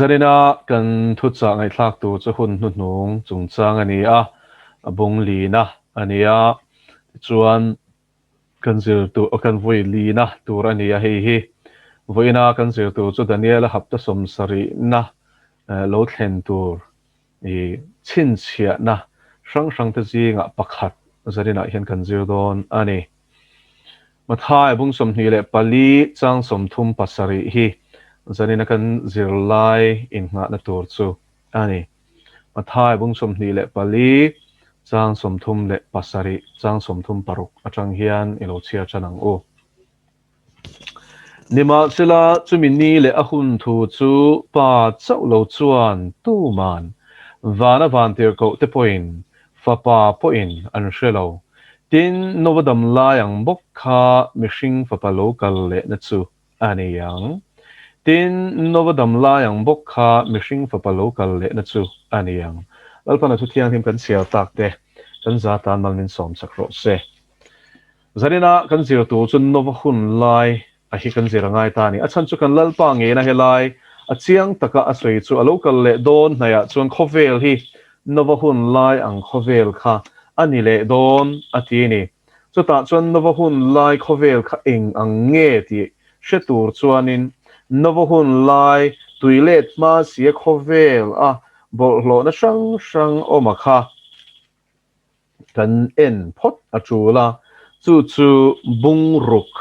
Zanina kan thuchah ngaihthlak tur chu hun hnuhnung chungchang a ni a, a bung lina a ni a, tichuan kan zir tur kan vawi lina tur a ni a hei hi. Vawiina kan zir tur chu Daniela hapta sawmsarihna lo thlen tur I chhinchhiahna hrang hrangte zingah pakhat zaninah hian kan zir dawn a ni. Mathai bung 24 chang 37 hi zanina kan zirlai innghahna tur chu a ni. Mathai bung 24 chang 37 chang 36 atang hian i lo chhiar tan ang u. Nimahsela, chumi ni leh a hun thu chu Pa chauh lo chuan tuman vana vantirhkoh te pawhin, Fapa pawhin an hre lo. Tin, Nova dam lai ang bawk kha mihring Fapa lo kal lehna chu a ni ang. Tin, Nova dam lai ang bawk kha mihring Fapa lo kal lehna chu a ni ang. Lalpana thu thianghlim kan chhiar tak te, kan za tan mal min sawm chak rawh se. Zanina kan zir tur chu Nova hun lai a hi kan zir a ngai ta a ni. A chhan chu kan Lalpa ngeina helai a chiang taka a sawi chu a lo kal leh dawn hnaihah chuan khawvel hi Nova hun lai ang khawvel kha a ni leh dawn a ti a ni. Chutah chuan Nova hun lai khawvel kha eng ang nge tih hre tur chuanin Nova hun lai tui let hma sia khawvel a bawlhhlawhna hrang hrang awm a kha. Kan en phawt a tul a, chu chu bungruk,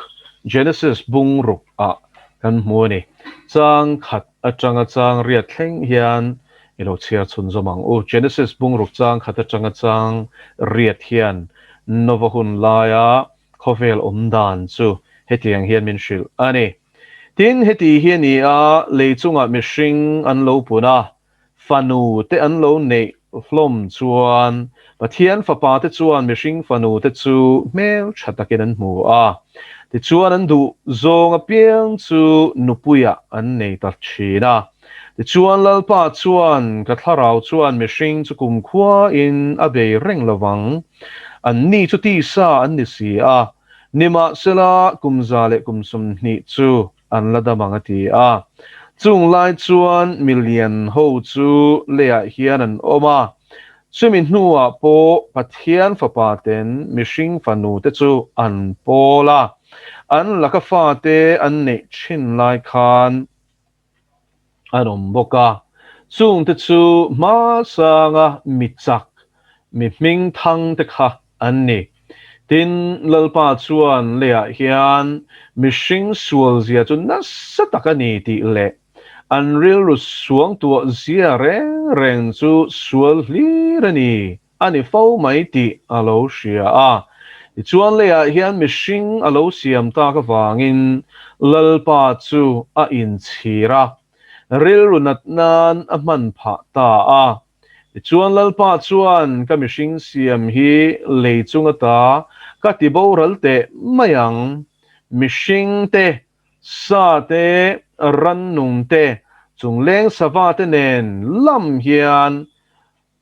Genesis bungruk ah kan hmu a ni. Chang khat atanga chang riat thleng hian i lo chhiar chhunzawm ang u. Genesis bungruk chang khat atanga chang riat hian Nova hun laia khawvel awm dan chu hetiang hian min hrilh a ni. Tin, heti hi a ni a, lei chungah mihring an lo pun a, Fanu te an lo neih hlawm chuan Pathian fapa te chuan mihring fanu te chu hmel tha takin an hmu a, tichuan an duh zawng apiang chu nupuiah an nei ta thin a. Tichuan Lalpa chuan ka thlarau chuan mihring chu kumkhuain a bei reng lovang, an ni chu tisa an ni si a, nimahsela kum 120 chu an la dam ang a ti a. Chung lai chuan milian ho chu leiah hian an awm a, chumi hnuah pawh Pathian fapa ten mihring fanu te chu an pawl a, an laka fate an neih thin lai khan an awm bawk a. Chungte chu hmasanga mi chak, mi hming thang te kha an ni. Tin, Lalpa chuan leiah hian mihring sualzia chu nasa tak a ni tih leh an rilru suangtuah zia reng reng chu sual hlir a ni, a ni fo mai tih a lo hria a. Tichuan leiah hian mihring a lo siam tak avangin Lalpa chu a inchhir a, rilru nat nan a hman phah ta a. Tichuan Lalpa chuan ka mihring siam hi lei chung ata ka ti boral teh mai ang, mihring te, sa te, rannung te, chungleng sava te nen lam hian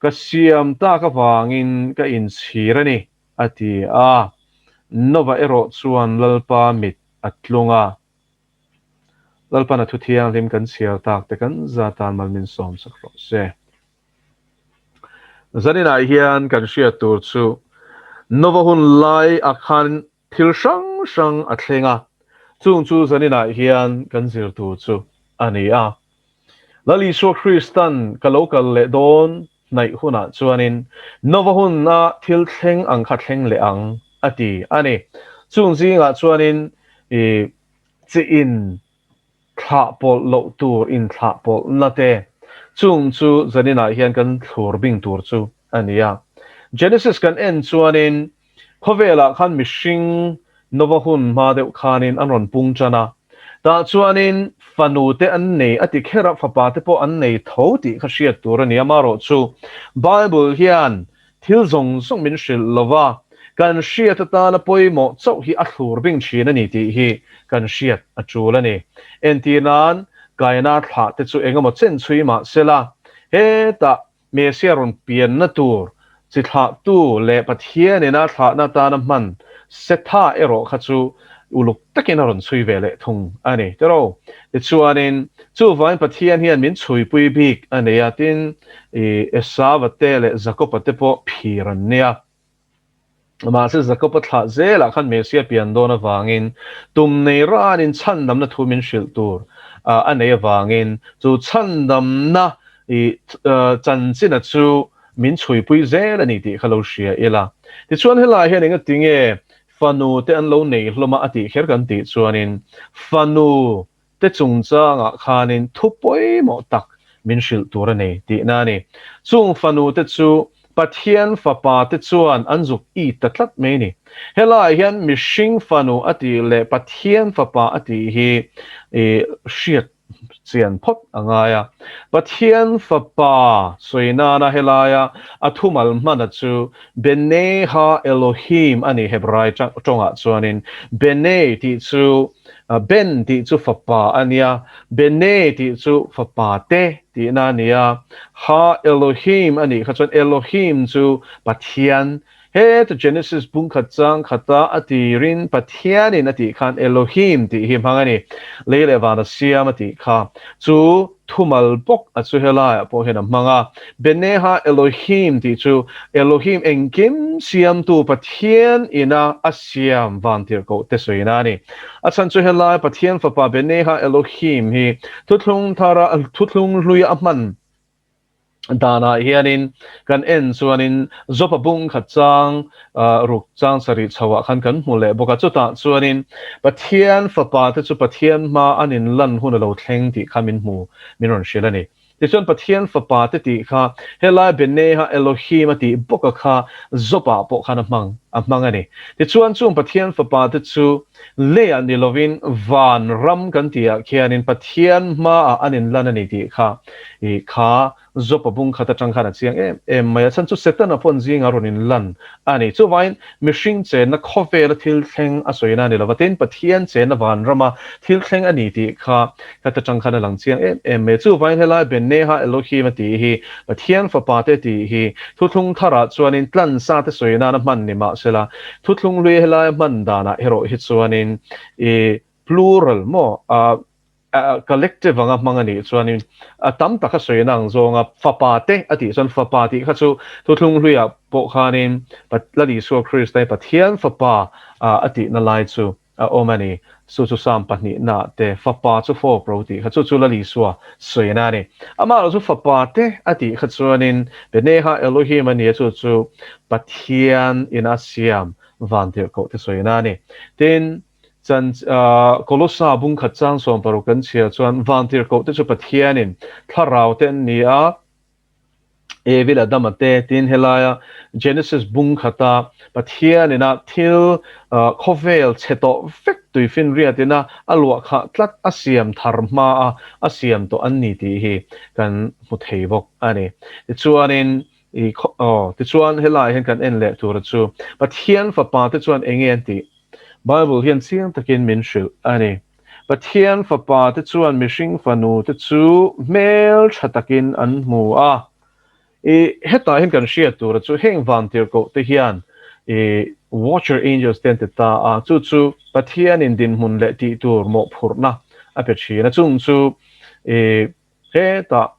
ka siam tak avangin ka inchhir a ni, a ti a. Nova erawh chuan Lalpa mit a tlung a. Lalpan a thu thianghlim kan chhiar tak te kan za tan mal min sawm sak rawh se. Zaninah hian kan hriat tur chu Nova hun lai ah khan thil hrang hrang a thleng a, chung chu zaninah hian kan zir tur chu a ni a. Lal Isua Kristan ka lo kal leh dawn hnaih hunah chuanin Nova huna thil thleng ang kha thleng leh ang a ti a ni. Chung zingah chuanin i chi in thlah pawlh loh tur inthlah pawlhna te chung chu zaninah hian kan thlur bing tur chu a ni a. Genesis kan en chuanin Khawvelah khan mihring Nova hun hma deuh khanin an rawn pung tan a, tah chuanin fanu te an nei a ti kher a, fapa te pawh an nei tho tih kha hriat tur a ni. Amaherawhchu Bible hian thil zawng zawng min hrilh lo va, kan hriat atana pawimawh chauh hi a thlur bing thin a ni tih hi kan hriat a tul a ni. Entir nan, Kaina thlah te chu engemaw chen chhui mah sela, hetah Mesia rawn pianna tur chi thlahtu leh Pathian ina thlahna atana hman Setha erawh kha chu Uluk takin a rawn chhui ve leh thung a ni tiraw. Tichuanin, chuvangin Pathian hian min chhuipui bik a nei a, tin, i Esava te leh Jakoba te pawh phir an nia. Mahse, Jakoba thlah zelah khan Messia pian dawn avangin tum nei ranin chhandamna thu min hrilh tur a nei avangin chu chhandamna i chanchina chu min chhuipui zel a ni tih kha lo hria ila. Tichuan, helaiah hian engatinge Fanu te an lo nei hlawm a a tih kher kan tih chuanin fanu te chungchangah khanin thu pawimawh tak min hrilh tur a nei tihna a ni. Chung fanu te chu Pathian fapa te chuan an zuk it ta tlat mai a ni. Helaiah hian mihring fanu a tih leh Pathian fapa a tih hi hriat chian phawt a ngai a. Pathian Fapa sawi nana helaia a thumal hmana chu Bene ha Elohim a ni Hebrai tawngah chuanin Bene tih chu Ben tih chu fapa a nia, Bene tih chu fapa te tihna a ni a, ha Elohim a nih kha chuan Elohim chu Pathian Heta Genesis bung khat chang khata a tirin Pathianin a tih khan Elohim tih hi hmang a ni. Lei leh vana siam a tih kha chu thumal bawk a chu helaiah pawh hian a hmang a. Beneha Elohim tih chu Elohim engkim siamtu Pathian ina a siam van tirhkoh te sawina a ni. A chhan chu helai Pathian fapa Beneha Elohim hi thuthlung thara thuthlung hluia a hman Danah hianin kan en chuanin Jopa bung khat chang ruk chang sarih chhoah khan kan hmu leh bawk a, chutah chuanin Pathian fapa te chu Pathian hma an inlan hun a lo thleng tih kha min hmu, min rawn hrilh a ni. Tichuan Pathian fapa te tih kha helai Beneha Elohim a tih bawka kha Jopa pawh khan a hmang a hmang a ni. Tichuan chung Pathian fapa te chu leiah ni lovin van ram kan tihah khianin Pathian hmaah an inlan a ni tih kha i kha Jopa bung khat atang khan a chiang em em mai a. Chhan chu Setana pawn zingah rawn inlan a ni. Chuvangin mihring chenna khawvela thil thleng a sawina a ni lova, tin Pathian chenna van rama thil thleng a ni tih kha khat atang khan a lang chiang em em mai a. Chuvangin helai Beneha Elohim a tih hi Pathian fapa te tih hi thuthlung tharah chuanin tlansa te sawi nana hman ni mahsela thuthlung hlui helaia hman danah erawh hi chuanin i plural maw a collective anga hmang a nih chuanin a tam taka sawi na ang zawnga fapa te a tih chuan fapa tih kha chu thuthlung hluiah pawh khanin Lal Isua Krista hi Pathian fapa a tihna lai chu a awm a ni. Chu chu Psalm pahnihna te, Fapa chu fawp ro tih kha chu chu Lal Isua sawina a ni. Amah erawh chu Fapa te a tih kha chuanin Beneha Elohim a ni a, chu chu Pathian ina siam van tirhkoh te sawina a ni. Tin, chan Kolosa bung khat chang 16 kan chhiar chuan van tirhkoh te chu Pathianin thlarau te an ni a, Evi leh Adama te tin helaia Genesis bung khata Pathian ina thil khawvel chhe tawh vek tuifinriat ina a luah khah tlat a siam thar hma a a siam tawh an ni tih hi kan hmu thei bawk a ni. Tichuanin i aw tichuan helaiah hian kan en leh tura chu Pathian fapa te chuan enge an tih? Bible hian chiang takin min hrilh a ni. Pathian fapa te chuan mihring fanu te chu hmel tha takin an hmu a. I hetah hian kan hriat tura chu heng vantirhkoh te hian i Watcher Angels te an ti ta a, chu chu Pathianin dinhmun leh tih tur mawhphurhna a pe thin a, chung chu i Hetah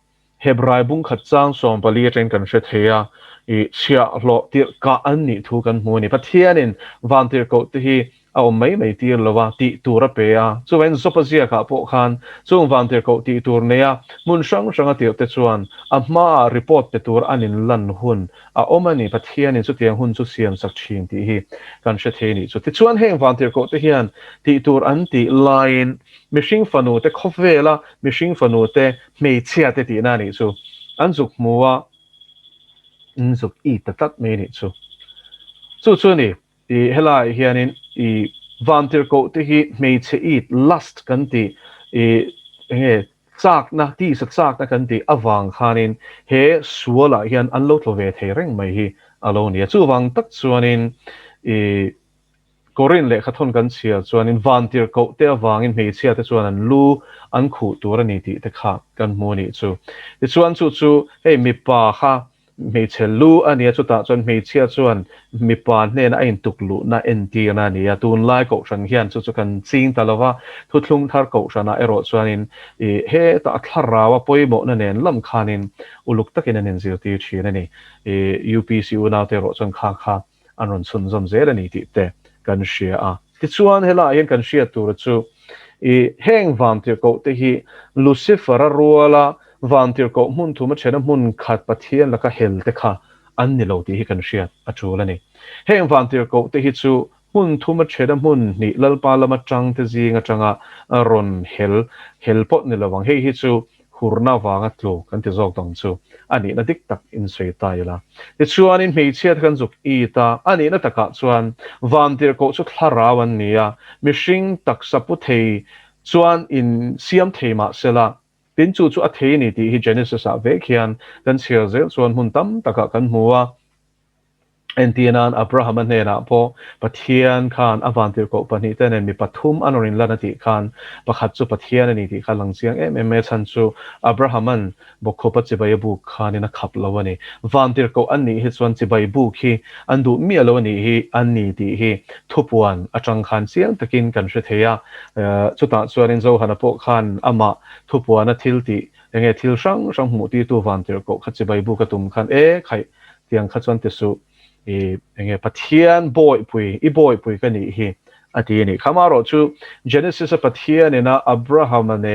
Hebrai bung khat chang 14 atangin kan hre thei a, i chhiahhlawh tirhkah an nih thu kan hmu a ni. Pathianin van tirhkoh te hi a awm mai mai tir lo a, tih tur a pe a. Chuvangin Jopa ziakah pawh khan chung van tirhkoh tih tur neia hmun hrang hranga tirh te chuan a hmaah report pe tur an inlan hun a awm a ni. Pathianin chutiang hun chu siam sak thin tih hi kan hre thei a nih chu. Tichuan heng van tirhkoh te hian tih tur an tih laiin mihring fanu te khawvela Mihring fanu te, hmeichhia te tihna a nih chu. An zuk hmu a, an zuk it ta tlat mai a nih chu. Chu chu a ni, i helaiah hianin i vantirhkoh te hi hmeichhe it, lust, kan tih, i enge chakna, tisa chakna kan tih avang khanin he sualah hian an lo tlaw ve thei reng mai hi a lo ni a. Chuvang tak chuanin i Korin lehkha thawn kan chhiar chuanin vantirhkoh te avangin hmeichhia te chuan an lu an khuh tur a ni tih te kha kan hmu a nih chu. Tichuan chu chu hei mipa kha hmeichhe lu a nia, chutah chuan hmeichhia chuan mipa hnena a intukluhna entirna a ni a. Tunlai kohhran hian chu chu kan ching ta lova, thuthlung thar kohhranah erawh chuanin ih hetah a thlarau a pawimawhna nen lam khanin uluk takin an inzirtir thin a ni. Ih UPC unaute erawh chuan kha kha an rawn chhunzawm zel a ni tih te kan hria a. Tichuan helaiah hian kan hriat tura chu i heng vantirhkoh te hi Lucifer-a ruala vantirhkoh hmun thuma thena hmun khat Pathian laka hel te kha an ni lo tih hi kan hriat a tul a ni. Heng vantirhkoh te hi chu hmun thuma thena hmun hnih Lalpa lama tang te zing atanga rawn hel hel pawh ni lo ang. Hei hi chu hurna vanga tlu kan ti zawk dang chu a nihna dik tak in sawi ta ila. Tichuanin hmeichhia te kan zuk it a, a nihna takah chuan vantirhkoh chu thlarau an ni a, mihring taksa pu thei chuan in siam thei mah sela, tin chu chu a thei a ni tih hi Genesis ah vek hian kan chhiar zel chuan hmun tam takah kan hmu a. Entir nan Abrahama hnenah pawh Pathian khan a vantirhkoh pahnihte nen mi pathum an rawn inlan a tih khan pakhat chu Pathian a ni tih kha a lang chiang em em mai a chhan chu Abrahama'n bawkkhupa chibai a buk khanin a khap lo a ni. Vantirhkoh an nih hi chuan chibai buk hi an duh miah lo a nih hi an ni tih hi thupuan atang khan chiang takin kan hre thei a. Chutah chuanin Johana pawh khan amah thupuana thil tih enge thil hrang hrang hmuh tirtu vantirhkoh kha chibai buk a tum khan e khaih Tiang kha chuan ti suh, i enge Pathian bawihpui, i bawihpui ka nih hi a ti a ni. Khama erawh chu Genesis a Pathian ina Abraham-a ne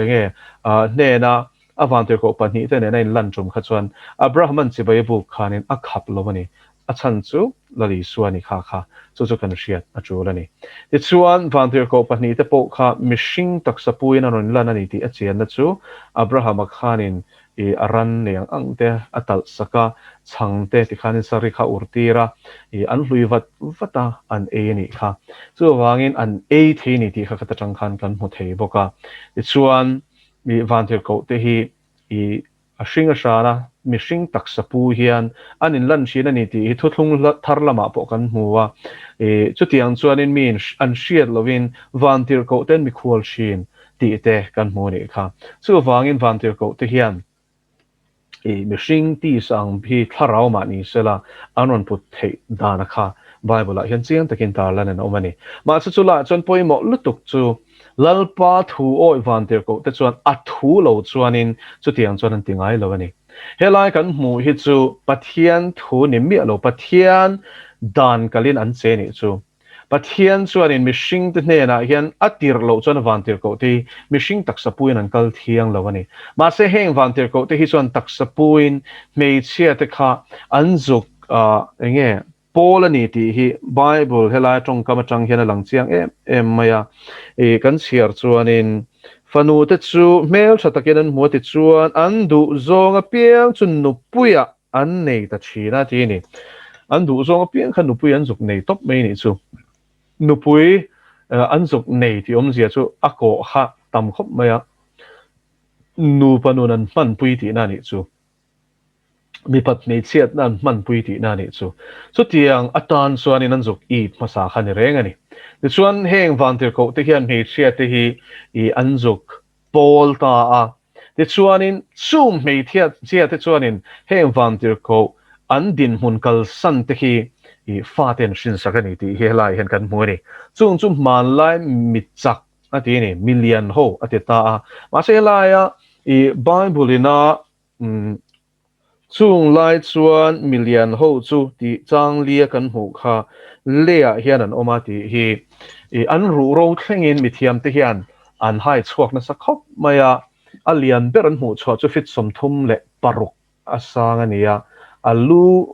enge hnena a vantirhkoh pahnihte nena inlan tum kha chuan Abraham-a'n chibai a buk khanin a khap lo a ni. A chhan chu Lal Isua a ni kha kha, chu chu kan hriat a tul a ni. Tichuan, vantirhkoh pahnihte pawh kha mihring taksa puiin a rawn lan a ni tih a chianna chu Abraham-a khanin I a ran nei ang ang te a talh sak a, chhang te tikhanin sari kha ur tir a, i an hlui vat vat a, an ei a nih kha. Chuvangin an ei thei a ni tih kha khat atang khan kan hmu thei bawk a. Tichuan, i vantirhkoh te hi i a hring a hran a, mihring taksa pu hian an inlan thin a ni tih hi thuthlung thar lamah pawh kan hmu a. I chutiang chuanin miin an hriat lovin vantirhkoh ten mikhual thin tih te kan hmu a nih kha. Chuvangin vantirhkoh te hian i mihring tisa ang hi thlarau mah ni sela an rawn put theih dana kha Bible ah hian chiang takin tarlan an awm a ni. Mahse chu lah chuan pawimawh lutuk chu Lalpa thu awih vantirhkoh te chuan a thu lo chuanin chutiang chuan an ti ngai lo a ni. Helai kan hmuh hi chu Pathian thu ni miah lo, Pathian dan kalin an che nih chu. Pathian chuanin mihringte hnenah hian a tirh loh chuan vantirhkohte hi mihring taksa puiin an kal thiang lo a ni. Mahse heng vantirhkohte hi chuan taksa puiin hmeichhiate kha an zuk eng nge pawl a ni tih hi Bible helai tawngkam atang hian a lang chiang em em mai a. I kan chhiar chuanin fanute chu hmeltha takin an hmu a tichuan an duh zawng apiang chu nupuiah An nei ta thin a ti a ni. An duh zawng apiang kha nupui an zuk nei tawp mai nih chu. Nupui an zuk nei tih awmzia chu a kawh kha tam khawp mai a, nupa nun an hmanpui tihna a nih chu. Mipat hmeichhiatna an hmanpui tihna a nih chu. Chutiang atan chuanin an zuk it hmasa kha ni reng a ni. Tichuan heng vantirhkoh te hian hmeichhia te hi ih an zuk pawl ta a. Tichuanin, chung hmeichhia te chuanin heng vantirhkoh an dinhmun kalsan te hi i fate an hrinsak a ni tih hi helaiah hian kan hmu a ni. Chung chu hmanlai mi chak a ti a ni, mi lian ho a ti ta a. Mahse helaia i Bible ina Chung lai chuan milian ho chu tih chang lia kan hmuh kha leiah hian an awm a tih hi i an ruh ro thlengin mithiamte hian an hai chhuak nasa khawp mai a, a lian ber an hmuh chhuah chu fit 36 a sang a ni a, a lu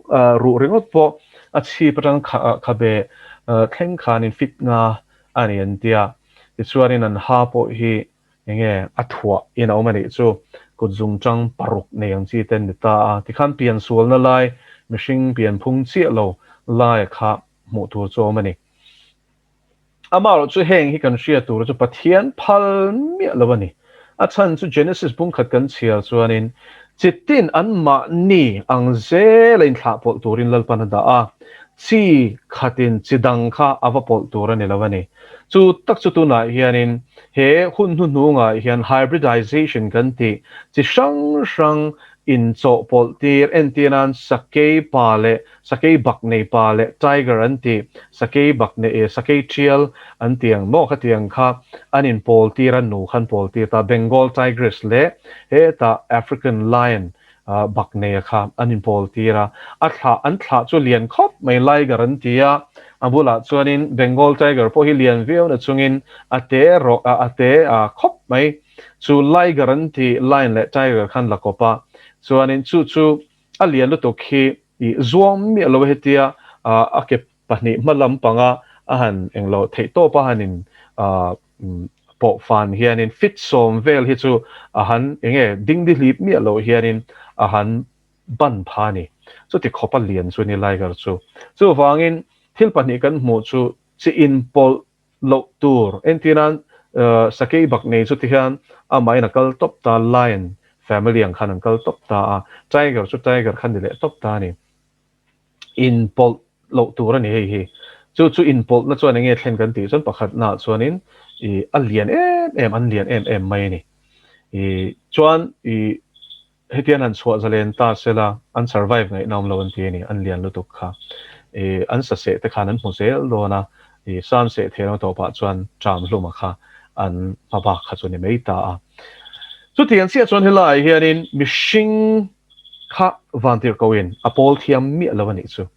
ruh ringawt pawh a chhip atang khabe thleng khanin fit nga a ni an tia, tichuanin an ha pawh hi Enge a thuah in a awm a nih chu kut zungchang paruk nei ang chi te an ni ta a, tikhan piansualna lai mihring pianphung chiah lo laia kha hmuh tur chu a awm a ni. Amaherawh chu heng hi kan hriat tur chu Pathian phal miah lo a ni. A chhan chu Genesis bungkhat kan chhiar chuanin chitin anmahni ang zela inthlah pawlh turin Lalpan a dah a, chi khatin chi dang kha a va pawlh tur a ni lo a ni. Chu tak chu tunah hianin he hun hnuhnungah hian hybridization kan tih chi hrang hrang Inchawhpawlh tir entir nan sakei pa leh sakei bak nei pa leh tiger an tih sakei bak nei eh sakei tial an tih ang maw khatiang kha an inpawl tir a nu khan pawl tir ta Bengal tigress leh hetah African lion bak nei a kha an inpawl tir a a thlah an thlah chu lian khawp mai liger an ti a a bulah chuanin Bengal tiger pawh hi lian viau na chungin a te rawh a te khawp mai. Chu Liger an tih Lion leh Tiger khan la kawp a, chuanin chu chu a lian lutuk hi i zuam miah lo hetia a ke pahnih hma lampanga a han englo theih tawp a han in pawh fan hianin fit sawm vel hi chu a han enge dingdi hlip miah lo hianin a han ban pha a ni. Chuti khawp a lian chu ni Liger chu. Chuvangin thil pahnih kan hmuh chu chi inpawlh loh tur. Entirnan sakei bak nei chu tihian amahin a kal tawp ta, lion family ang khan an kal tawp ta a, tiger chu tiger khan ni leh tawp ta a ni. Inpawlh loh tur a ni hei hi. Chu chu inpawlhna chuan enge thlen kan tih chuan pakhatnaah chuanin ih a lian em em, an lian em em mai a ni. Ih chuan ih Hetian han chhuah zalen ta sela an survive ngaihna awm lo an ti a ni, an lian lutuk kha. Ih an sa seh te khan an hmu zel dawn a, ih sam seh thei ram tawpah chuan ṭam hluma kha an hma bak kha chu ni mai ta a. Chutiang chiah chuan helaiah hianin mihring kha vantirhkohin a pawl thiam miah lo a nih chu.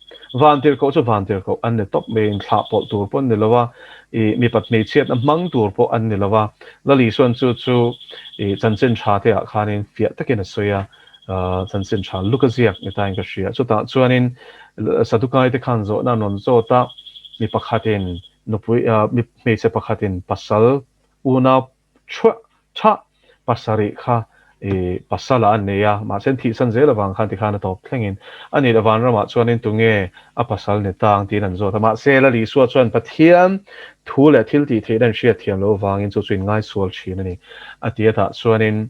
Vantirhkoh chu vantirhkoh an ni tawp mai, inthlah pawlh tur pawh an ni lo a, ih mipat hmeichhiatna hmang tur pawh an ni lo a. Lali chuan chu chu ih chanchin tha te ah khanin fiah takin a sawi a, chanchin tha luk a ziak ni tain ka hria. Chutah chuanin Sadukai te khan zawhna an rawn zawt a, mi pakhatin nupui mi hmeichhe pakhatin pasal unau Thuah tha pasarih kha i pasal ah an nei a, mahse an thihsan zel avang khan tikhan a tawp thlengin a nih leh vanramah chuanin tunge a pasal ni tang tiin an zawt a, mahse Lal Isua chuan Pathian thu leh thil tih theihna an hriat thiam loh avangin chu chu in ngaisual thin a ni a ti a tah chuanin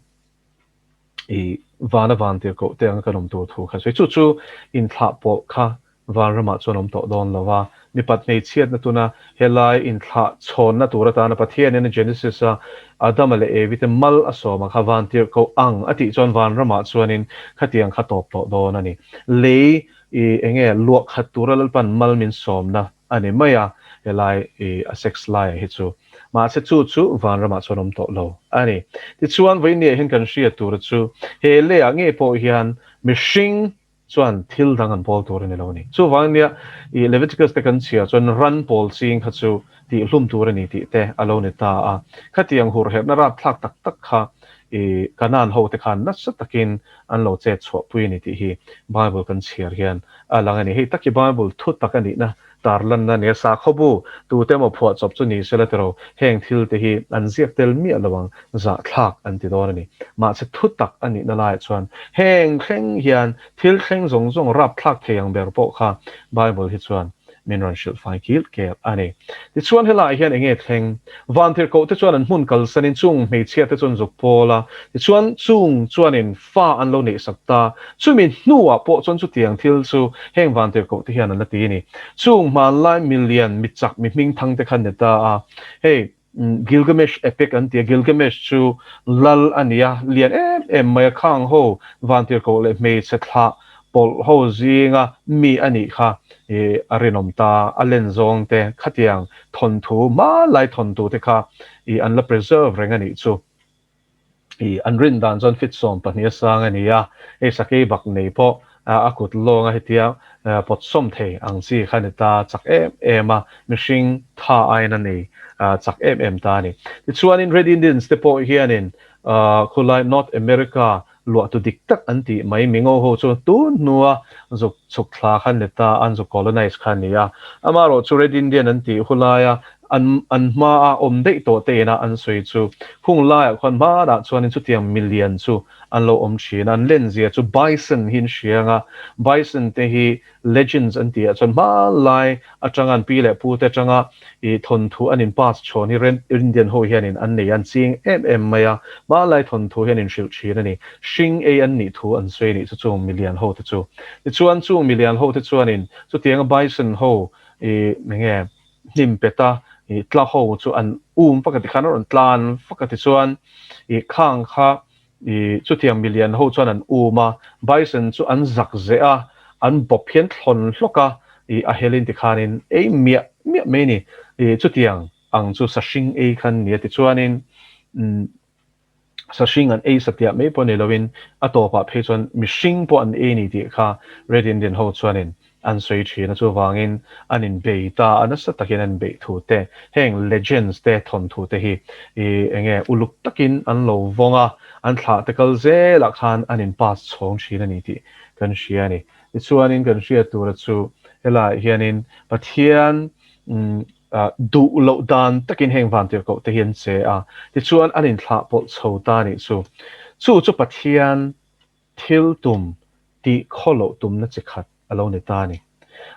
i vana vantirhkoh te anga kan awm tur thu kha sawi chu chu inthlah pawlh kha Vanramah chuan awm tawh dawn lo a, mipat hmeichhiatna tuna helai inthlah chhawnna tur atana Pathianin a Genesis a Adama leh Evi te mal a sawm a kha vantirhkoh ang a tih chuan vanramah chuanin khatiang kha tawp tawh dawn a ni. Lei i enge luah khat tura Lalpan mal min sawmna a ni mai a, helai i a sex laia hi chu. Mahse chu chu vanramah chuan awm tawh lo a ni. Tichuan vawinia hian kan hriat tura chu he leiah ngei pawh hian mihring chuan thil dang an pawl tur a ni lo a ni. Chuvang nia i Leviticus te kan chhiar chuan ran pawl ching kha chu tihhlum tur a ni tih te a lo ni ta a. Khatiang hurherhna rapthlak tak tak kha i Kanaan ho te khan nasa takin an lo chet chhuahpui a ni tih hi Bible kan chhiar hian a lang a ni. Hei tak hi Bible thu tak a nihna Tarlanna nia sakhaw bu tute emaw phuahchawp chu ni sela tiro, heng thil te hi an ziak tel miah lo ang, zahthlak an ti dawn a ni. Mahse thutak a nihna laiah chuan heng thleng hian thil thleng zawng zawng rapthlak thei ang ber pawh kha Bible hi chuan min rawn hrilh fai kil kel a ni. Tichuan helaiah hian enge thleng? Vantirhkoh te chuan an hmun kalsanin chung hmeichhia te chu an zuk pawl a, tichuan chung chuanin fa an lo neihsak ta. Chumi hnuah pawh chuan chutiang thil chu heng vantirhkoh te hian an la ti a ni. Chung hmanlai milian, mi chak, mi hmingthang te khan ni ta a. Hei Gilgamesh epic an ti a, Gilgamesh chu lal a ni a, lian em em mai a, khang ho vantirhkoh leh hmeichhe thlah pawlh ho zinga mi a nih kha a rinawm ta. A len zawng te khatiang thawnthu hmanlai thawnthu te kha an la preserve reng a nih chu. I an rin dan chuan fit 12 a sang a ni a, hei sakei bak nei pawh a kut lawnga hetia pawt sawm thei ang chi kha ni ta chak em em a, mihring tha aiin a nei chak em em ta a ni. Tichuanin Red Indians te pawh hianin khulai North America luahtu dik tak an tih mai mingo ho chu tun hnua zuk chhuk thla kha ni ta, an zuk colonize kha a ni a. Amaherawhchu chu Red Indian an tih hulaia An an hmaa awm daih tawh te ina an sawi chu hung laiah khuan hmanah chuanin chutiang milian chu an lo awm thin a, an lenzia chu bison hi an hria ang a, bison te hi legends an tih ah chuan hmanlai atanga an pi leh pu te atanga ih thawnthu an in pass chhawn hi Red Indian ho hianin an nei a, an ching em em mai a, hmanlai thawnthu hian in hrilh thin a ni, hring ei an nih thu an sawi a nih chu chung milian ho te chu. Tichuan chung milian ho te chuanin chutianga bison ho ih enge hnim pet a, ih tla ho chu an um vak a tikhan a rawn tlan vak a tichuan ih khang kha I chutiang milian ho chuan an um a, bison chu an zak zeh a, an bawp hian thlawn hlawk a, i a helin tikhanin ei miah miah mai a ni. I chutiang ang chu sahring ei kha an ni a, tichuanin umm sahring an ei satliah mai pawh ni loin a tawpah phei chuan mihring pawh an ei a ni tih kha Red Indian ho chuanin an sawi thin a, chuvangin an inbei ta a, nasa takin an inbeih thu te, heng legends te thawnthu te hi i enge uluk takin an lo vawng a, an thlah te kal zelah khan an in pass chhawng thin a ni tih kan hria a ni. Tichuanin kan hriat tura chu helaiah hianin Pathian duh loh dan takin heng vantirhkoh te hi an che a, tichuan an inthlah pawlh chho ta a nih chu. Chu chu Pathian thil tum tih khaw loh tumna chi khat a lo ni ta a ni.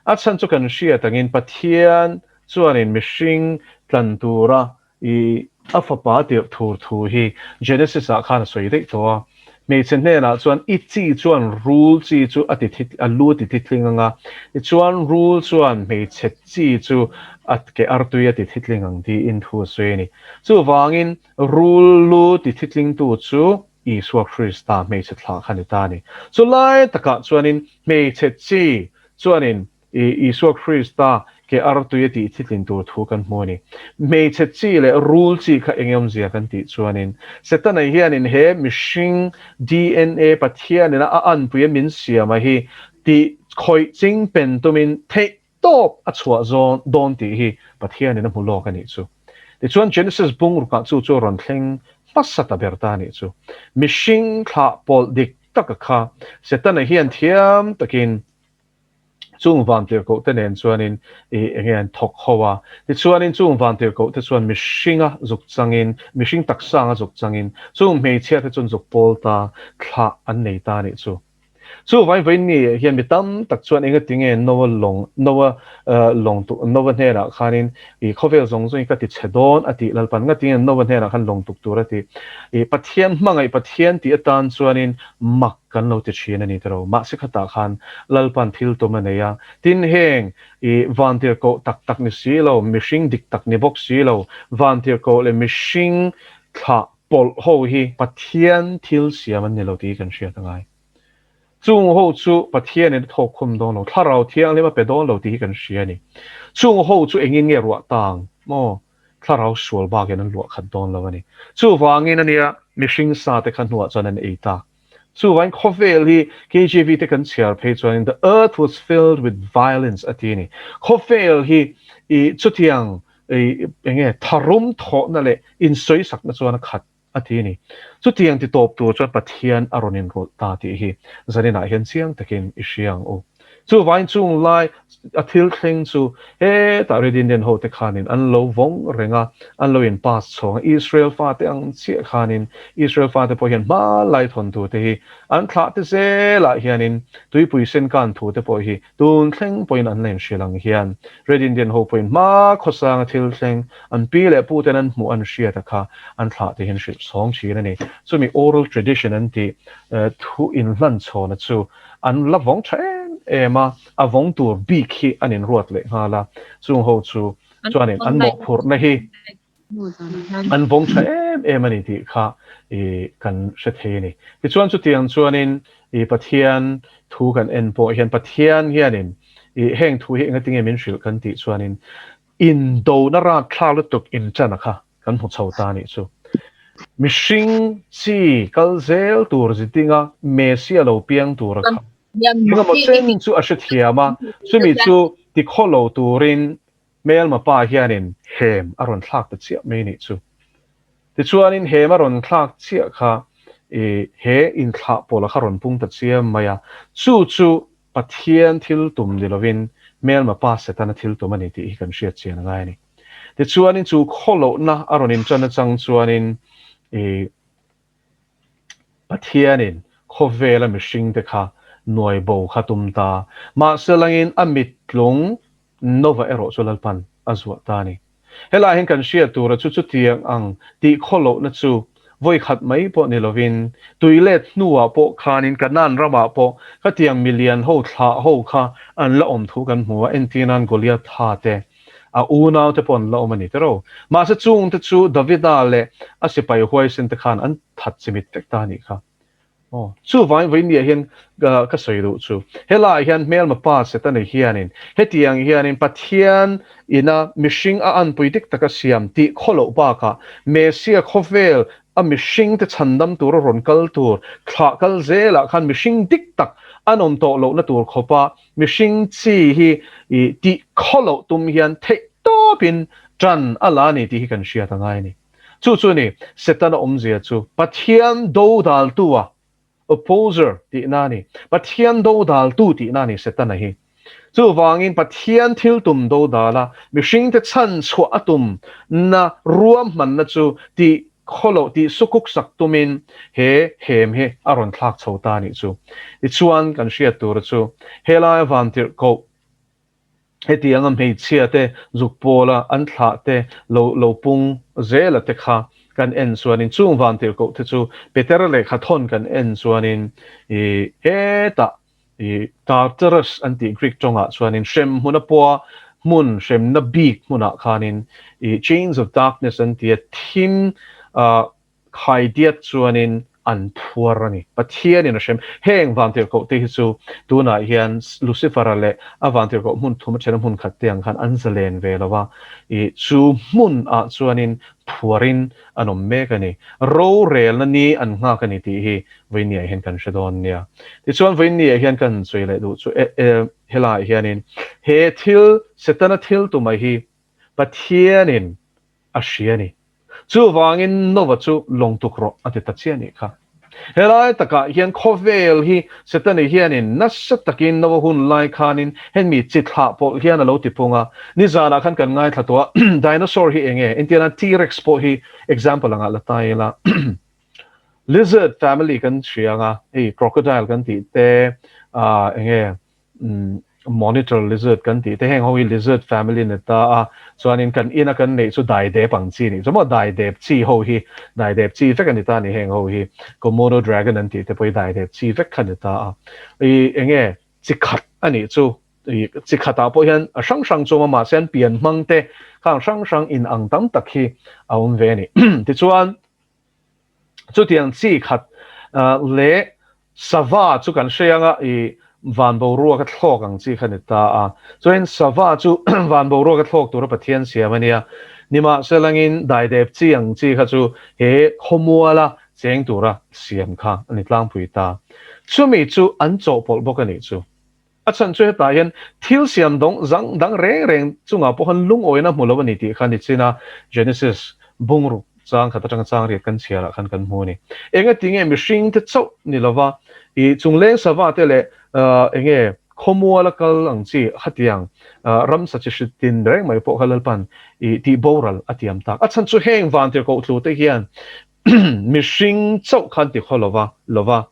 A chhan chu kan hriat angin Pathian chuanin mihring tlan tura i a fapa tirh thur thu hi Genesis ah khan a sawi daih tawh a. Hmeichhe hnenah chuan i chi chuan rul chi chu a ti thi a lu a ti thitling ang a, tichuan rul chuan hmeichhe chi chu a ke artui a ti thitling ang tiin thu a sawi a ni. Chuvangin rul lu ti thitlingtu chu Isua Krista hmeichhe thlah kha ni ta a ni. Chu lai takah chuanin hmeichhe chi chuanin Isua Krista ke artui a tih thitlin tur thu kan hmu a ni. Hmeichhe chi leh rul chi kha eng awmzia kan tih chuanin Setana hianin he mihring DNA Pathianin a anpuia min siama hi tih khawih ching pen tumin theih tawp a chhuah zawn dawn tih hi Pathianin a hmu lawk a nih chu. Tichuan Genesis bungrukah chu chu a rawn thleng hmasa ta ber ta a nih chu. Mihring thlah pawlh dik taka kha Setana hian thiam takin chung vantirhkoh te nen chuanin i enge an thawk ho a. Tichuanin chung vantirhkoh te chuan mihringa zuk changin, mihring taksanga zuk changin chung hmeichhia te chuan zuk pawl ta thlah an nei ta a nih chu. Chu vai vain mi hian mi tam tak chuan engati nge Noa lawng, Noa lawng tuk, Noa hnenah khanin i khawvel zawng zawng hi ka ti chhe dawn a tih Lalpan ngati nge Noa hnenah khan lawng tuk tur a tih. I Pathian hmangaih Pathian tih atan chuanin mak kan lo ti thin a ni tiro. Mahse khatah khan Lalpan thil tum a nei a. Tin heng i vantirhkoh tak tak ni si lo, mihring dik tak ni bawk si lo, vantirhkoh leh mihring thlah Pawlh ho hi Pathian thil siam an ni lo tih hi kan hriat a ngai. Chung ho chu Pathianin a thawk khum dawn lo, Thlarau Thianghlim a pe dawn lo tih hi kan hria a ni. Chung ho chu engin nge ruah tang maw? Thlarau sual bakin an luah khat dawn lo a ni. Chuvangin a nia mihring sa te kha hnuah chuan an ei tak. Chuvangin khawvel hi KJV te kan chhiar phei chuanin the earth was filled with violence a ti a ni. Khawvel hi i chutiang Ei, enge tharum thawhna leh insawisakna chuan a khat a ti a ni. Chutiang ti tawp tur chuan Pathian a rawn inrawlh ta tih hi zaninah hian chiang takin i hria ang u. Chuvain chung lai a thil thleng chu hetah Red Indian ho te khanin an lo vawng reng a, an lo in pass chhawng a, Israel fate ang chiah khanin Israel fate pawh hian hmanlai thawntu te hi an thlah te zelah hianin tuipui sen kan thu te pawh hi Tun thleng pawhin an la inhrilh ang hian Red Indian ho pawhin hma khawsanga thil thleng an pi leh pu ten an hmuh an hriat a kha an thlah te hian hrilh chhawng thin a ni. Chumi oral tradition an tih thu inhlan chhawna chu an la vawng tha em em a, a vawng tur bik hi an inruat leh nghal a, chung ho chu chuanin an mawhphurhna hi An vawng tha em em a ni tih kha kan hre thei a ni. Tichuan chutiang chuanin Pathian thu kan en pawh hian Pathian hianin heng thu hi engatinge min hrilh kan tih chuanin indona rakthlak lutuk inṭana kha kan hmu chho ta a nih chu. Mihring chi kal zel tur zitinga Messia lo piang tura kha engemaw chen chu a hrethiam a, chumi chu tikhaw lo turin Hmelma pa hianin hem a rawn thlak ta chiah mai nih chu. Tichuanin hem a rawn thlak chiah kha i he inthlah pawla kha rawn pung ta chiam mai a, chu chu Pathian thil tum ni lovin hmelma pa Setana thil tum a ni tih hi kan hriat chian a ngai a ni. Tichuanin chu khawlohna a rawn inṭan atang chuanin i Pathianin khawvela mihringte kha nuai bo kha tum ta. Mahse langin a mittlung Nova erawh chu Lalpan a zuah ta a ni. Helaiah hian kan hriat tura chu chutiang ang tih khawlohna chu vawi khat mai pawh ni lovin tui let hnuah pawh khanin Kanaan ramah pawh khatiang milian ho thlah ho kha an la awm thu kan hmu a, entirnan Goliatha te A unaute pawh an la awm a ni tiro. Mahse chungte chu Davida leh a sipai huaisen te khan an that chimit vek ta a nih kha. Aw, chuvangin vawiin hian ka sawi duh chu, helaiah hian hmelma pa Setana hianin hetiang hianin Pathian ina mihring a anpui dik taka siam tih khaw loh bakah Messia khawvel a mihringte chhandam tura rawn kal tur thlah kal zelah khan mihring dik tak an awm tawh lohna tur khawpa mihring chi hi tih khaw loh tum hian theih tawpin ṭan a la a ni tih hi kan hriat a ngai a ni. Chu chu ni, Setana awmzia chu Pathian dodaltu a, opposer, tihna a ni. Pathian dodaltu tihna a ni Setana hi. Chuvangin Pathian thil tum dodal a, mihringte chhan chhuah a tum na ruahmanna chu tih khawloh tih sukuk sak tumin he hem hi a rawn thlak chho ta a nih chu. Tichuan kan hriat tura chu helai vantirhkoh Hetianga hmeichhia te zuk pawla an thlah te lo lo pung zela te kha kan en chuanin chung vantirhkoh te chu Petera lehkha thawn kan en chuanin i hetah i Tartarus an tih Greek tawngah chuanin hrem hmuna pawha hmun hremna bik hmunah khanin i chains of darkness an tia thim ah Khaidiat chuanin an phuar a ni. Pathianin a hrem. Heng vantirhkoh te hi chu tunah hian Lucifer-a leh a vantirhkoh hmun thum a thena hmun khat te ang khan an zalen ve lo a, ih chu hmun ah chuanin phuarin an awm mek a ni. Rorelna ni an nghak a ni tih hi Vawinia hian kan hre dawn nia. Tichuan Vawinia hian kan sawi leh duh chu e helaiah hianin he thil Setana thil tumah hi Pathianin a hria a ni. Chuvangin Nova chu lawng tuk rawh a ti ta chiah nih kha. Helai takah hian khawvel hi Setani hianin nasa takin Nova hun lai khanin hemi chi thlah pawlh hian a lo ti pung a. Nizanah khan kan ngaithla tawh a, dinosaur hi eng nge? Entirna T-rex pawh hi example angah la ta ila. Lizard family kan hria anga, hei crocodile kan tih te, eng nge Monitor lizard kan tih te heng ho hi lizard family ni ta a, chuanin kan ina kan neih chu daidep ang chi nih chu maw, daidep chi ho hi daidep chi vek a ni ta a ni heng ho hi, Komodo dragon an tih te pawh hi daidep chi vek kha ni ta a, i enge chi khat a nih chu, i chi khatah pawh hian a hrang hrang chu a awm a mahse an pian hmang te khang hrang hrang in ang tam tak hi a awm ve a ni. Tichuan. Chutiang chi khat leh sava chu kan hre anga i van boruak a thlawk ang chi kha ni ta a. Chuan sava chu van boruak a thlawk tura Pathian siam a nia. Nimahselangin daidep chi ang chi kha chu he khawmuala cheng tura siam kha a ni tlangpui ta. Chumi chu an chawhpawlh bawk a nih chu. A chhan chu hetah hian thil siam dawng zang dang reng reng chungah pawh khan lungawina hmu lo a ni tih kha ni chin a, Genesis bungruk chang khat atanga chang riat kan chhiarah khan kan hmu a ni. Enga tinge mihring te chauh ni lova i chungleng sava te leh enge khawmuala kal ang chi khatiang ramsa chi hri tin reng mai pawh kha Lalpan i tih boral a tiam tak. A chhan chu heng vantirhkoh tlu te hian Mihring chauh kha an ti khaw lova, lova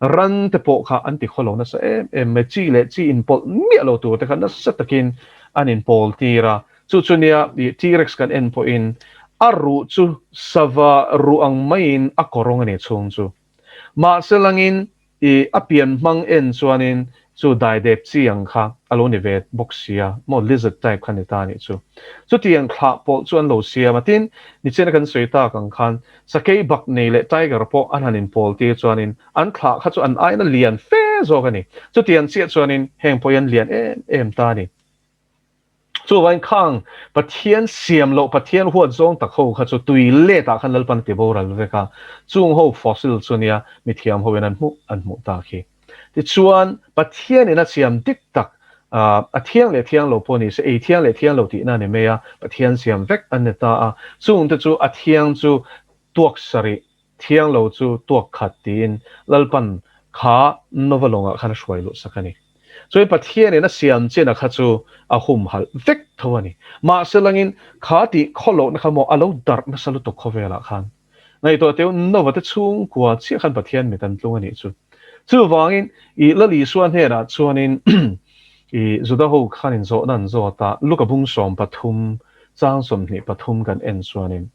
ran te pawh kha an ti khaw lo nasa em em mai. Chi leh chi inpawlh miah lo tur te kha nasa takin an inpawl tir a. Chu chu nia ih T-rex kan en pawhin a ruh chu sava ruh ang maiin a kawrawng a ni chhung chu. Mahse langin I a pian hmang en chuanin chu daidep chi ang kha a lo ni ve bawk sia maw, lizard type kha ni ta anih chu. Chutiang thlah pawlh chu an lo siam a, tin, nichina kan sawi tak ang khan sakei bak nei leh tiger pawh an han inpawl tir chuanin an thlah kha chu an aina lian fe zawk a ni. Chutiang chiah chuanin heng pawh hi an lian em em ta a ni. Chuvain khang Pathian siam loh, Pathian huat zawng tak ho kha chu tui let ah khan Lalpan a ti boral vek a, chung ho fossil chu nia mithiam ho in an hmuh an hmuh tak hi. Tichuan Pathian in a siam dik tak a thiang leh thiang lo pawh ni se, ei thiang leh thiang lo tihna a ni mai a, Pathian siam vek an ni ta a, chung te chu a thiang chu tuak sarih Thiang lo chu tuak khat tiin Lalpan kha Nova lawngah khan a hruai luh sak a ni. Chuan Pathianin a siam china kha chu a humhalh vek tho a ni. Mahse langin kha tih khawlohna kha maw a lo darh nasa lutuk khawvelah khan. Ngaihtuah teu Nova te chhungkua chiah khan Pathian mit an tlung a nih chu. Chuvangin i Lal Isua hnenah chuanin i Juda ho khan inzawhna an zawt a, Luka bung 13 chang 23 kan en chuanin,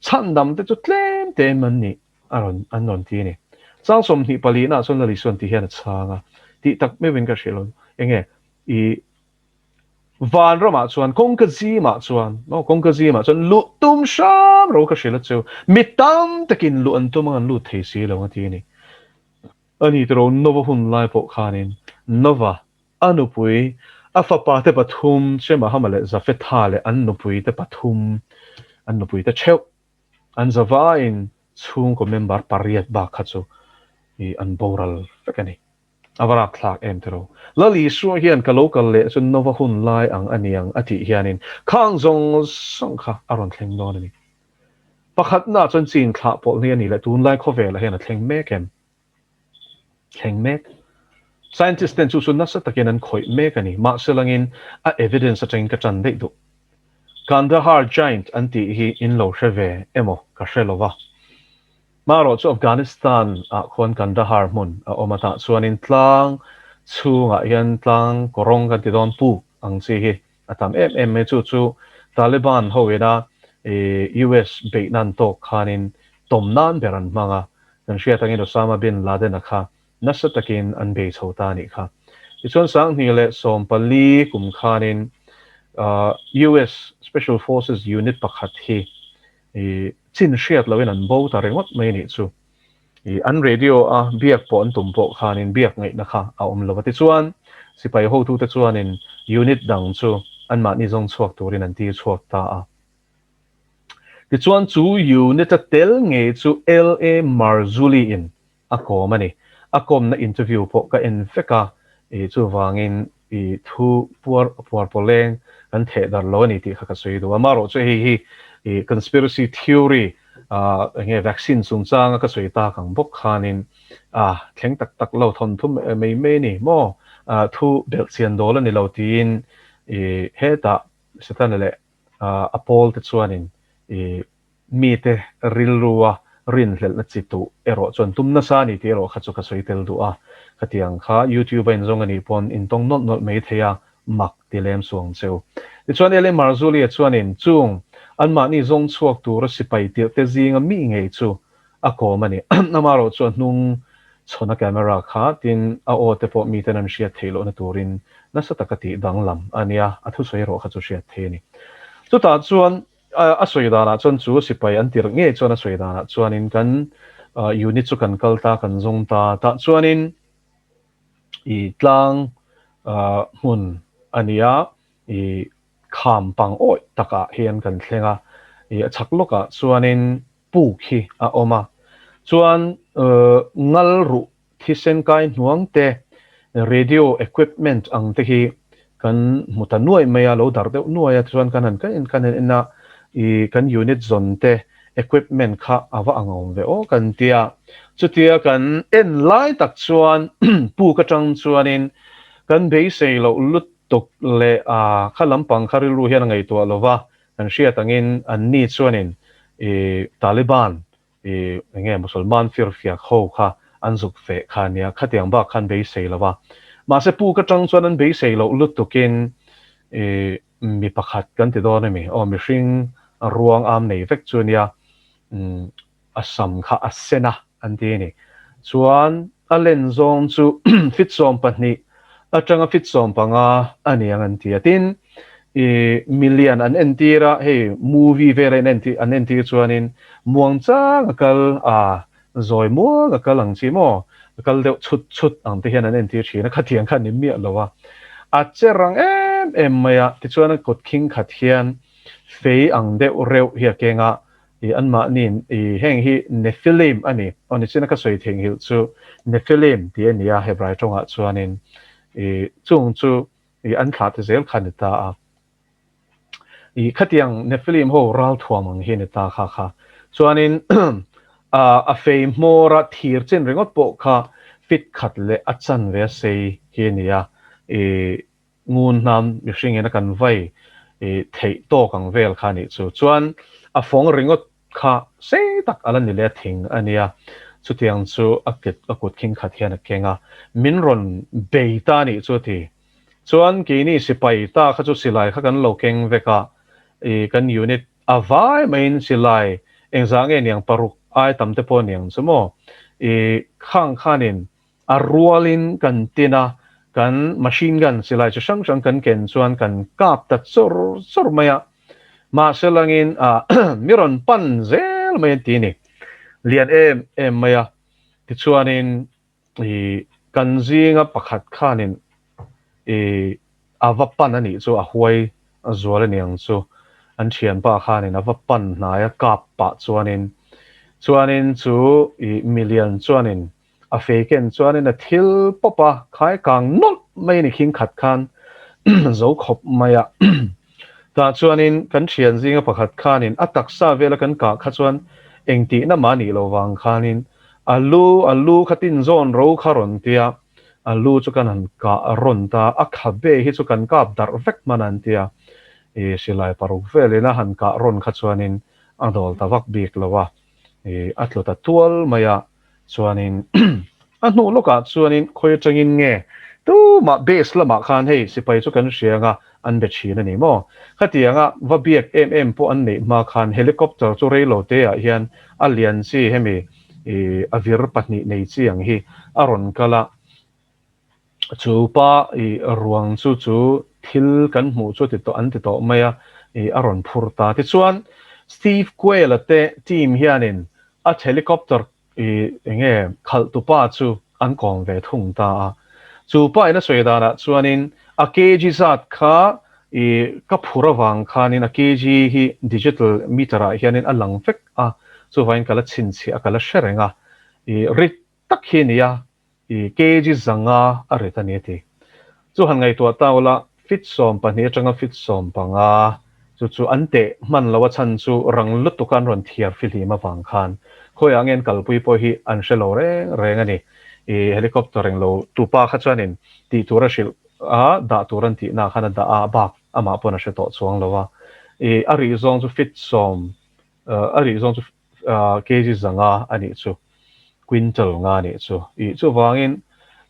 Chhandam te chu tlem te em an nih a rawn an rawn ti a ni. Chang 24 nah chuan Lal Isuan ti hian a chhang a, tih tak meuhin ka hrilh lo. Enge i Vanramah chuan kawngka zimah chuan maw kawngka zimah chuan luh tum hram ro ka hrilh a chu mi tam takin luh an tum ang an lut thei si lo a ti a ni. A ni tiro Nova hun lai pawh khanin Nova a nupui a fapa te pathum Shemahama leh Zafetha leh an nupui te pathum an nupui te theuh an zavaiin chhungkaw member pariat bak kha chu an boral vek a ni. A va rapthlak em tiro. Lal Isua hian ka lo kal leh chu Nova hun lai ang a niang a tih hianin khang zawng zawng kha a rawn thleng dawn a ni. Pakhatna chuan chin thlah pawlh ni a nih leh tunlai khawvelah hian a thleng mek em? Thleng mek. Scientist ten chu chu nasa takin an khawih mek a ni. Mahse langin a evidence atangin ka tan daih duh. Kandahar Giant an tih hi in lo hre ve emaw ka hre lo va. Marawh chu Afghanistan ah khuan Kandahar hmun a awm a, tah chuanin tlang chhungah hian tlang kawrawng kan ti dawn puk ang chi hi a tam em em mai. Chu chu Taliban ho ina US beih nan tawk khanin tawm nan ber an hmang a, kan hriat angin Osama bin Laden-a kha nasa takin an bei chho ta a nih kha. Tichuan 2014 kum khanin US Special Forces unit pakhat hi I chin hriat loin an bo ta ringawt mai nih chu. I an radio a biak pawh an tum pawh khanin biak ngaihna kha a awm lo va. Tichuan, sipai hotute chuanin unit dang chu anmahni zawng chhuak turin an tir chhuak ta a. Tichuan, chu unit a tel ngei chu LA Marzulli in a kawm a ni. A kawmna interview pawh ka en vek a, i chuvangin i thu puar puar pawleng kan theh dar lo a ni tih kha ka sawi duh a. Amaherawh chu hei hi i conspiracy theory ah enge vaccine chungchanga ka sawi tak ang bawk khanin ah thleng tak tak lo thawn thum mai mai a ni maw? Thu belhchian dawl a ni lo tiin i hetah Setana leh a pawl te chuanin i mite rilrua rinhlelhna chi tuh erawh chuan tum nasa a ni tih erawh kha chu ka sawi tel duh a, khatiang kha YouTube a inzawng a nih pawn intawng nawlh nawlh mai thei a, mak ti lem suang cheu. Tichuan L.A. Marzulli-a chuanin chung anmahni zawng chhuak tura sipai tirhte zinga mi ngei chu a kawm a ni. Amaherawh chu a hnung chhawn a camera kha tin a aw te pawh miten an hriat theih lohna turin nasa taka tih danglam a nia, a thusawi erawh kha chu hriat thei a ni. Chutah chuan A sawi danah chuan chu sipai an tirh ngei chuan a sawi danah chuanin kan unit chu kan kal ta, kan zawng ta. Tah chuanin i tlang hmun a ni a, i kham pang awih takah hian kan thleng a, i a chhak lawkah chuanin puk hi a awm a. Chuan ngal ruh Thisen kai hnuang te, radio equipment ang te hi kan hmu ta nuai mai a, lo darh deuh nuai a, tichuan kan han kan kan han en a, ih kan unit zawn te equipment kha a va ang awm ve aw kan tia. Chutia kan en lai tak chuan puk atang chuanin kan beisei loh lutuk leh a kha lampang kha rilru hian a ngaihtuah lo va, kan hriat angin anni chuanin ih Taliban I enge Musalman firfiak ho kha an zuk feh kha ania, khatiang bak khan beisei lo a. Mahse puk atang chuan an beisei loh lutukin i mi pakhat kan ti dawn ami, aw mihring ruang am nei vek chu ania, a sam kha a sen a an ti a ni. Chuan a len zawng chu fit 12 atanga fit 15 a ni ang an ti a. Tin, i milian an entir a, hei movie vela in entir an entir chuanin muang chang a kal a, zawi muang a kal ang chi maw, a kal deuh chhut chhut ang te hian an entir thin a, khatiang kha a ni miah lo a. A che rang em em mai a, tichuan a kut khing khat hian fei ang deuh reuh hi a keng a, I anmahniin i heng hi Nephilim a ni. Aw nichina ka sawi theihnghilh chu Nephilim tih a ni a, Hebrai tawngah chuanin i chung chu i an thlah te zel kha a ni ta a. I khatiang Nephilim ho ralthuam ang hi a ni ta kha kha. Chuanin a fei hmawra thir chin ringawt pawh kha fit khat leh a chanve a sei hi a ni a. I Ngun hnam mihring in a kan vai theih tawk ang vel kha nih chu. Chuan a fawng ringawt kha sei tak a la ni leh a thing a nia. Chutiang chu a kut a kut khing khat hian a keng a, min rawn bei ta nih chu a ti. Chuan keini sipai ta kha chu silai kha kan lo keng vek a, i kan unit a vai maiin silai engzah nge niang paruk ai tam te pawh niang chu maw i khang khanin A rualin kan tin a, Kan machine gun silai chi hrang hrang kan ken chuan kan kap ta chawr chawr mai a, mahse langin mi rawn pan zel mai an ti a ni. Lian em em mai a, tichuanin i kan zinga pakhat khanin i a va pan a nih chu a huai a zual a niang chu an thianpa khanin a va pan hnai a kap pah chuanin chuanin chu i milian chuanin A fei ken chuanin a thil pawp a khai kang nawlh mai a ni khing khat khan zo khawp mai a. Tah chuanin kan thian zinga pakhat khanin a taksa vela kan kah kha chuan engtihna mah nih lo vang khanin a lu a lu kha tinzawn ro kha rawn tia a lu chu kan han kah rawn ta a khabe hi chu kan kap darh vek hman an tia i silai paruk velin a han kah rawn kha chuanin a dawl ta vak bik lo a i a tlu ta tual mai a. Chuanin a hnu lawkah chuanin khawi atangin nge tumah base lamah khan hei sipai chu kan hria anga an be thin a ni maw? Khatianga va biak em em pawh an neih hma khan helicopter chu reilo te ah hian a lian chi hemi ih a vir pahnih nei chi ang hi a rawn kal a, chu pa ih ruang chu chu thil kan hmuh chu ti tawh an ti tawh mai a ih a rawn phur ta. Tichuan Steve Quayle-a te team hianin A helicopter i enge khalh tu pa chu an kawm ve thung ta a. Chu pa in a sawi danah chuanin a kg zat kha i ka phur avang khanin a kg hi digital meter ah hianin a lang vek a, chuvangin ka la chhinchhiah a ka la hre reng a, i rit tak hi a ni a, I kg zanga a rit a ni a ti. Chu han ngaihtuah ta ula, fit 12 atanga fit 15 chu chu an teh hman lo a chhan chu rang lutuk a an rawn thiar fihlim avang khan khawiah nge an kalpui pawh hi an hre lo reng reng a ni. I helicopter englo tupa kha chuanin tih tur a hrilh a, dah tur an tihna khan a dah a, bak amah pawn a hre tawh chuang lo a. I a rih zawng chu fit sawm a rih zawng chu kg zanga a nih chu, quintal nga a nih chu. Ih chuvangin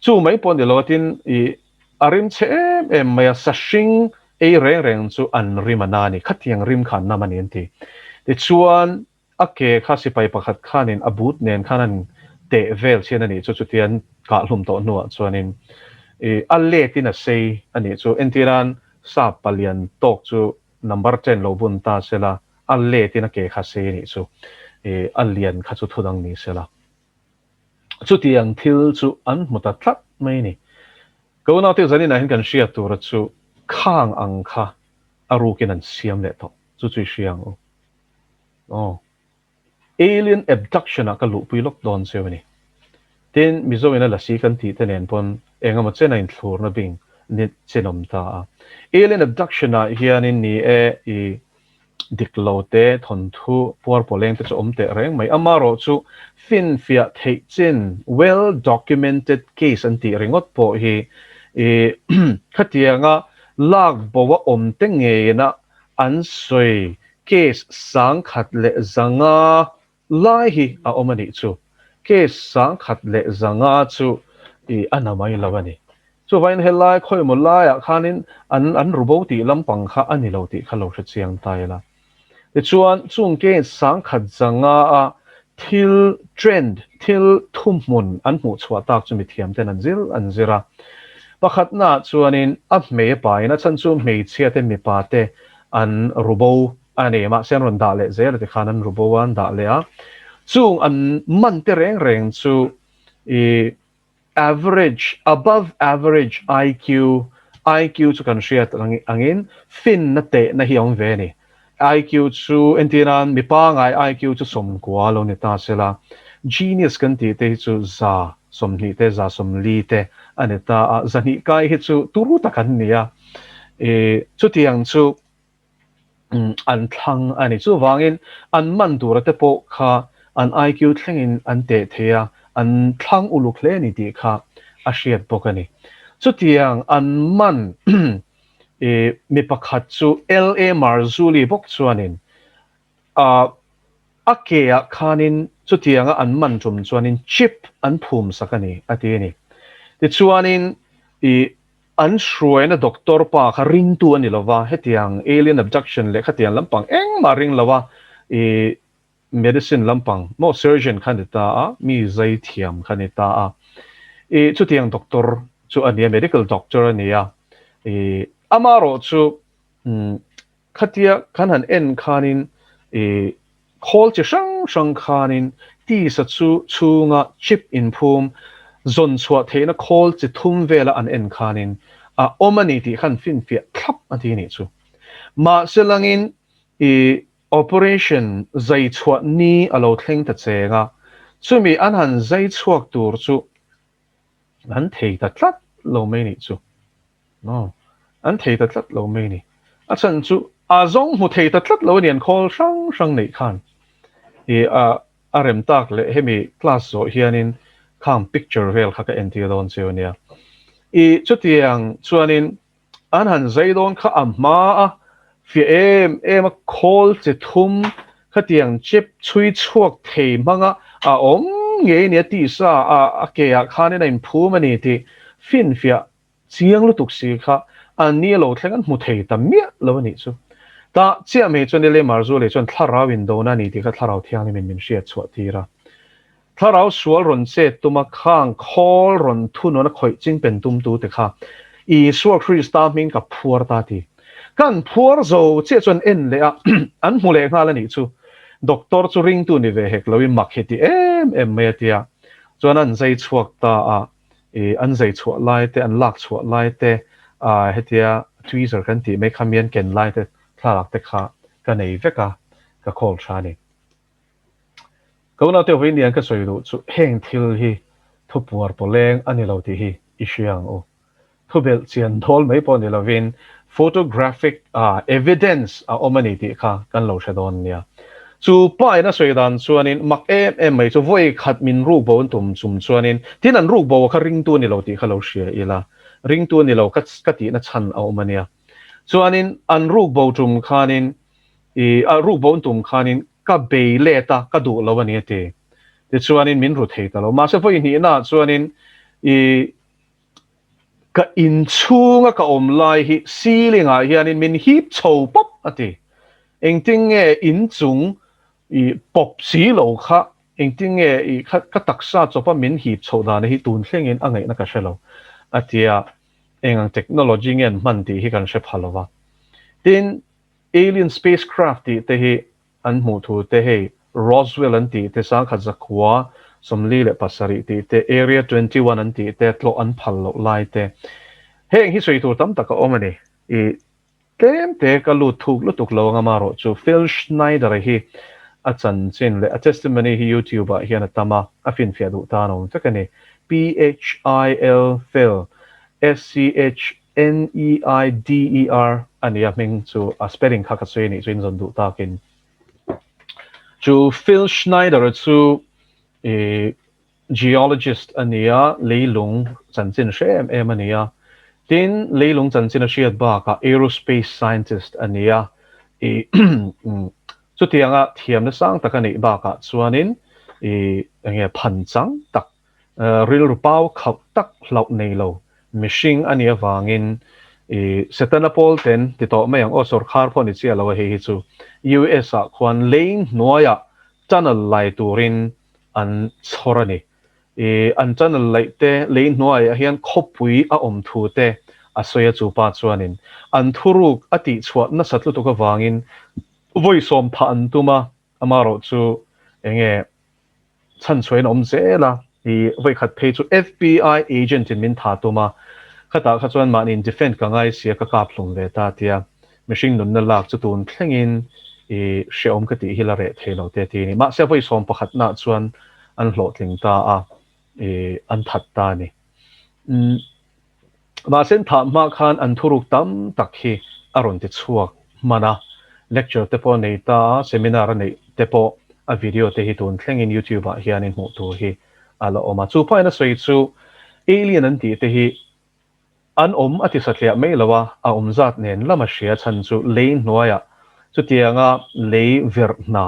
chu mai pawh ni lo tin ih a rim chhe em em mai a, sahring ei reng reng chu an rim a na a ni, khatiang rim kha an nam a ni an ti. Tichuan a ke kha sipai pakhat khanin a but nen khan an teh vel chhian a nih chu, chutian kahhlum tawh hnuah chuanin ih a let in a sei a nih chu, entiran sap palian tawk chu number 10 lo bun ta sela, A let in a ke kha sei anih chu i a lian kha chu thudang ni sela. Chutiang thil chu an hmu ta tlat mai a ni. Ka unaute zaninah hian kan hriat tura chu khang ang kha a rukin an siam leh tawh. Chu chu i hria ang u. Aw. Alien abduction ah ka luhpui lawk dawn cheu a ni. Tin, Mizo in a lasi kan tih te nen pawn eng emaw chen a inthlurna bing ni chen awm ta a. Alien abduction ah hianin ni e i dik lo te, thawnthu puar pawleng te chu awm teh reng mai. Amarawh chu finfiah theih chin, well documented case an tih ringawt pawh hi i khatianga lak bo a awm te ngeina an sawi case 1100 lai hi a awm a nih chu. Case 1100 chu i a na mai lo a ni. Chuvangin helai khawimaw laiah khanin an an rubo tih lampang kha a ni lo tih kha lo hre chiang ta ila. Tichuan chung case 1100 a thil trend, thil thuhmun an hmuh chhuah tak chu mithiam ten an zir an zir a. Pakhatnaah chuanin a hmei a pain a chhan chu hmeichhia te mipa te an rubo a ni. Mahse an rawn dah leh zel a tikhan an rubo a an dah leh a. Chung an man te reng reng chu i average, above average IQ, IQ chu kan hriat angin finna tehna hi a awm ve a ni. IQ chu entirnan mi pangai IQ chu 90 lo ni ta sela, genius kan tih te hi chu 120 te, 140 te a ni ta a, 200 kai hi chu turu tak an ni a. I chutiang chu an thlang a ni. Chuvangin an man tura te pawh kha an IQ thlengin an teh thei a, an thlang uluk hle a ni tih kha a hriat bawk a ni. Chutiang an man i mi pakhat chu LA Marzulli bawk chuanin a a ke ah khanin chutianga an man tum chuanin chip an phum sak a ni a ti a ni. Tichuanin i An hruaina doctor pa kha ringtu a ni lo va, hetiang alien abduction leh khatiang lampang engmah ring lo a, i medicine lampang maw surgeon kha ni ta a, mi zai thiam kha ni ta a. I chutiang doctor chu a nia, medical doctor a nia. I amarawh chu khatia kan han en khanin i khawl chi hrang hrang khanin tisa chu chhunga chip inphum zawn chhuah theihna khawl chi thum vela an en khanin a awm a ni tih khan finfiah thlap a ti nih chu. Mahse langin i Operation zai chhuah ni a lo thleng ta cheng a, chumi an han zai chhuak tur chu an thei ta tlat lo mai nih chu. No, an thei ta tlat lo mai ni. A chhan chu a zawng hmu thei ta tlat lo a ni an khawl hrang hrang neih khan. I a a rem tak leh hemi class zawh hianin khang picture vel kha ka entir dawn cheu ania. I chutiang chuanin An han zai dawn kha a hma a, fiah em em a khawl chi thum khatiang chip chhui chhuak thei hmanga a awm ngei nia tisa a a ke ah khanin a inphum a ni tih finfiah chiang lutuk si kha an ni a lo thleng an hmu thei ta miah lo a nih chu. Tah chiah mai chuan L.A. Marzulei chuan thlarau indona a ni tih kha thlarau thianghlimin min hriat chhuah tir a. Thlarau sual rawn chet tuma khang khawl rawn thunun a khawih ching pen tumtu te kha Isua Krista hming ka phuar ta ti. Kan phuar zo chiah chuan en leh a, an hmu leh nghal a nih chu. Doctor chu ringtu ni ve hek loin mak hi ti em em mai a tia. Chuan an zai chhuak ta a, i an zai chhuah lai te, an lak chhuah lai te, hetia tweezer kan tih mai kha mi an ken lai te thlalak te kha ka nei vek a, ka call tha a ni. Ka unaute vawiin ka sawi duh chu heng thil hi thupuar pawleng a ni lo tih hi i hria ang u. Thubelh chian dawl mai pawh ni lovin photographic evidence a awm a ni tih kha kan lo hre dawn nia. Chu pa in a sawi dan chuanin mak em em mai chu vawi khat min ruk bo an tum chum chuanin tin an ruk bo kha ringtu a ni lo tih kha lo hria ila, ringtu a ni lo ka tihna chhan a awm a nia. Chuanin an ruk bo tum khanin I a ruk bo tum khanin ka bei let a, ka duh lo a ni a ti. Tichuanin min ru thei ta lo. Mahse vawi hnihnaah chuanin i ka inchhunga ka awm lai hi ceiling ah hianin min hip chho pawp a ti. Engtin nge inchung i pawp si lo kha engtin nge i kha ka taksa chawpa min hip chhoh dan hi tun thlengin a ngaihna ka hre lo a ti a. Eng ang technology nge an hman tih hi kan hre pha lo va. Tin, Alien spacecraft tih te hi an hmuh thu te hei Roswell an tih te sangkhat zakhua 47 tih te Area 21 an tih te tlawh an phal loh lai te heng hi sawi tur tam tak a awm a ni. I tlem te ka lut thuk lutuk lo anga marawh chu Phil Schneider a hi a chanchin leh a testimony hi YouTube ah hian a tam a, a finfiah duh tan a awm vek a ni. PHIL Phil SCH NEIDER a nia hming chu a spelling kha ka sawi anih chu in zawn duh takin. Chu Phil Schneider chu i geologist a nia, leilung chanchin hre em em a nia. Tin, leilung chanchin a hriat bakah aerospace scientist a nia. I chutianga thiamna sang tak a neih bakah chuanin i enge phanchang tak Rilru pau khauh tak hlauh nei lo mihring a nih avangin i Setana pawl ten ti tawh mai ang aw sawrkhar pawh ni chiah lo a hei hi chu US ah khuan lei hnuaiah tunnel lai turin an chhawr a ni. I an tunnel laih te lei hnuaiah hian khawpui a awm thu te a sawi a chu pa chuanin an thuruk a tihchhuah nasat lutuk avangin vawi sawm phah an tum a amarawh chu enge chhan chhuahin a awm zel a, i vawikhat phei chu FBI agent in min tha tum a, khatah kha chuan mahni in defend ka ngai sia ka kap hlum ve ta tia mihring nunna lak chu tun thlengin i hreawm ka tih hi la reh thei lo te ti a ni. Mahse vawi sawm pakhatnaah chuan an hlawhtling ta a, i an that ta a ni. Umm Mahse an thah hma khan an thuruk tam tak hi a rawn ti chhuak hman a, lecture te pawh a nei ta a, seminar a neih te pawh a video te hi tun thlengin YouTube ah hianin hmuh tur hi a la awm a. Chu pahin a sawi chu alien an tih te hi an awm a ti satliah mai lo a, a awm zat nen lama hria chhan chu lei hnuaiah chutianga lei verh hna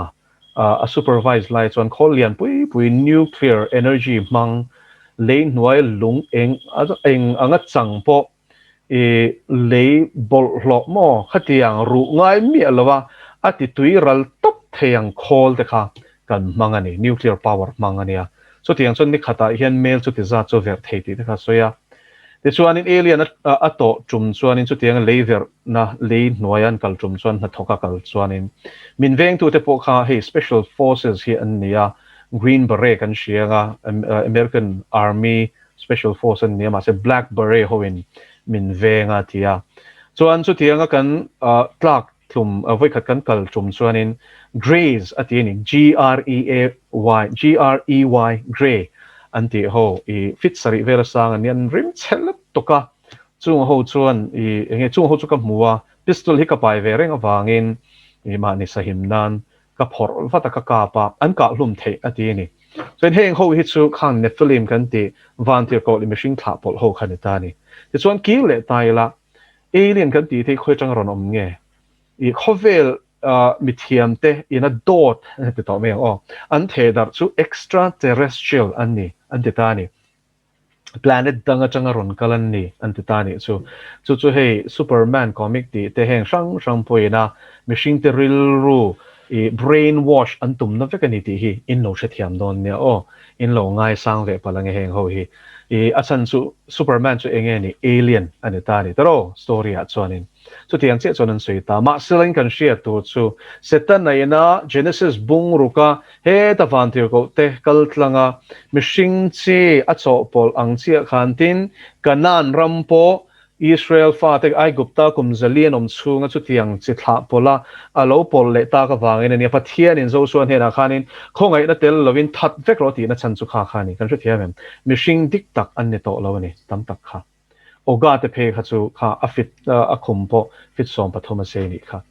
a supervise lai chuan khawl lian pui pui nuclear energy hmang lei hnuai lung eng eng anga chang pawh i lei bawlhhlawh maw khatiang ruh ngai miah lo a a ti tui ral tawp thei ang khawl te kha kan hmang a ni nuclear power hmang a nia chutiang chuan ni khatah hian mel chuti zat chu verh thei tih te kha a sawi a. Tichuanin alien a tawh tum chuanin chutianga lei verhna lei hnuaia an kal tum chuan hnathawka kal chuanin min vengtute pawh kha hei special forces hi an ni a, Green Beret kan hria anga American Army special force an ni a mahse Black Beret hoin min veng a ti a. Chuan chutianga kan tlak tlum vawikhat kan kal tum chuanin Greys a ti a ni, G-R-E-A-Y, G-R-E-Y, Grey an tih ho i fit sarih vel a sang an ni, an rim chhe lutuk a, chung ho chuan i enge chung ho chu ka hmu a, pistol hi ka pai ve reng avangin i mahni sahim nan ka phawrh vat a ka kap a, an kah hlum theih a ti a ni. Chuan heng ho hi chu khang Nephilim kan tih vantirhkoh leh mihring thlah pawlh ho kha ni ta a ni. Tichuan kir leh ta ila Alien kan tih te hi khawi atanga rawn awm nge? I khawvel mithiam te ina dawt ti tawh mai ang aw. An theh darh chu extraterrestrial an ni an ti ta a ni. Planet dang atanga rawn kal an ni an ti ta a nih chu. Chu chu hei Superman comic tih te heng hrang hrang pawhin a mihring te rilru i brain wash an tumna vek a ni tih hi in lo hrethiam dawn nia aw. In lo ngaisang ve palh ange heng ho hi. I a chhan chu Superman chu enge ni alien a ni ta a ni tawrh story ah chuanin chutiang chiah chuan an sawi ta. Mahsela in kan hriat tur chu Setana ina Genesis bung ruka heta vantirhkoh te kal tlanga mihring chi a chawhpawlh ang chiah khan tin Canaan ram pawh Israel fate Aigupta kum zali an awm chhunga chutiang chi thlah pawlha a lo pawlh leh tak avangin a nia. Pathianin Josua hnenah khanin khawngaihna tel lovin that vek rawh tihna chhan chu kha kha a ni. Kan hrethiam em? Mihring dik tak an ni tawh lo a ni, tam tak kha. Oga te phei kha chu kha a fit a khum pawh fit 13 a sei nih kha.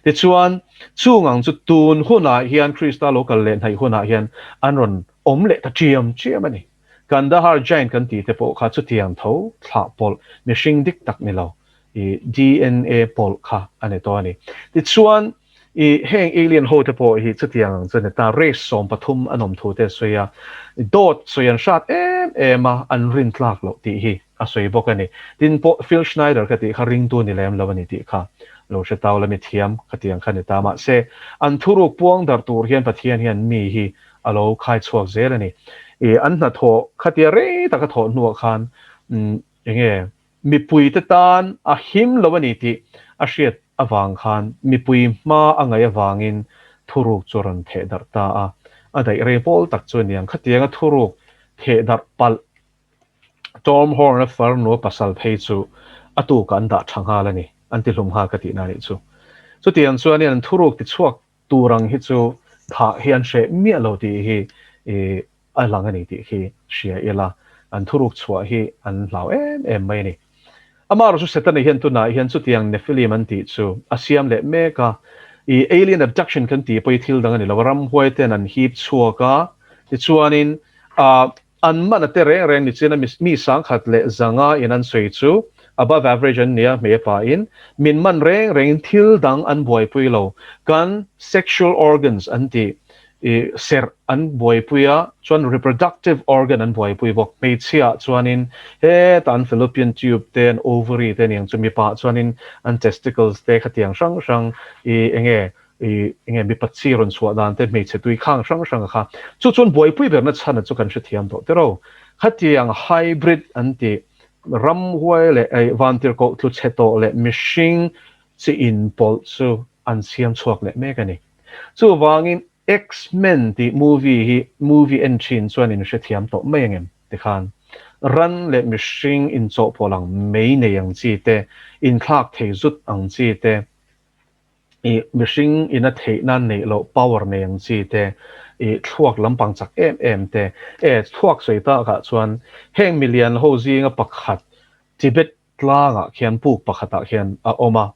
Tichuan, chung ang chu tun hunah hian Krista lo kal leh hnaih hunah hian an rawn awm leh ta chiam chiam a ni. Kandahar Giant kan tih te pawh kha chutiang tho thlah pawlh mihring dik tak ni lo, i DNA pawlh kha a ni tawh a ni. Tichuan, i heng alien ho te pawh hi chutiang ang chu a ni ta, race 13 an awm thu te a sawi a, dawt sawi an hrat em em a, an rin tlak loh tih hi a sawi bawk a ni. Tin pawh Phil Schneider ka tih kha ringtu ni lem lo a ni tih kha lo hre tau la, mi thiam khatiang kha ni ta. Mahse, an thuruk puang darh tur hian Pathian hian mi hi a lo khai chhuak zel a ni. I an hnathawh khatia rei taka thawh hnuah khan enge mipuite tan a him lo a ni tih a hriat avang khan mipui hma a ngaih avangin thuruk chu a rawn theh darh ta a. A daih rei pawl tak chu a ni ang. Khatianga thuruk theh darh palh Tom Horn-a farnu a pasal phei chu a tukah an dah tha nghal a ni, an ti hlum nghal ka tihna a nih chu. Chutiang chuanin an thuruk tichhuak Tur ang hi chu thah hi an hreh miah lo tih hi a lang a ni tih khi hria ila, an thuruk chhuah hi an hlau em em mai a ni. Amaherawhchu Setana hian tunah hian chutiang Nephilim an tih chu a siam leh mek a, i alien abduction kan tih pawh hi thil dang a ni lo, ramhuai ten an hip chhuak a, tichuanin An man a te reng reng ni chin a mi 1100 in an sawi chu above average an nia hmei a pa in min man reng reng in thil dang an buaipui lo kan sexual organs an tih i serh an buaipui a chuan reproductive organ an buaipui bawk hmeichhia ah chuan in hetah an fallopian tube te an ovary te aniang chu mipa ah chuan in an testicles te khatiang hrang hrang i enge I enge mipa chi rawn chhuah dan te hmeichhe tui khang hrang hrang a kha. Chu chuan buaipui berna chhan a chu kan hrethiam tawh tiro. Khatiang hybrid an tih ramhuai leh ei vantirhkoh tlu chhe tawh leh mihring chi inpawlh chu an siam chhuak leh mek a ni. Chuvangin X-Men tih movie hi movie en thin chuan in hrethiam tawh mai angem tikhan ran leh mihring inchawhpawlh ang mei nei ang chi te, inthlak thei zut ang chi te, I mihring ina theihna neih loh power nei ang chi te, i thluak lampang chak em em te, e thluak sawi takah chuan heng milian ho zinga pakhat Tibet tlangah khian puk pakhatah khian a awm a,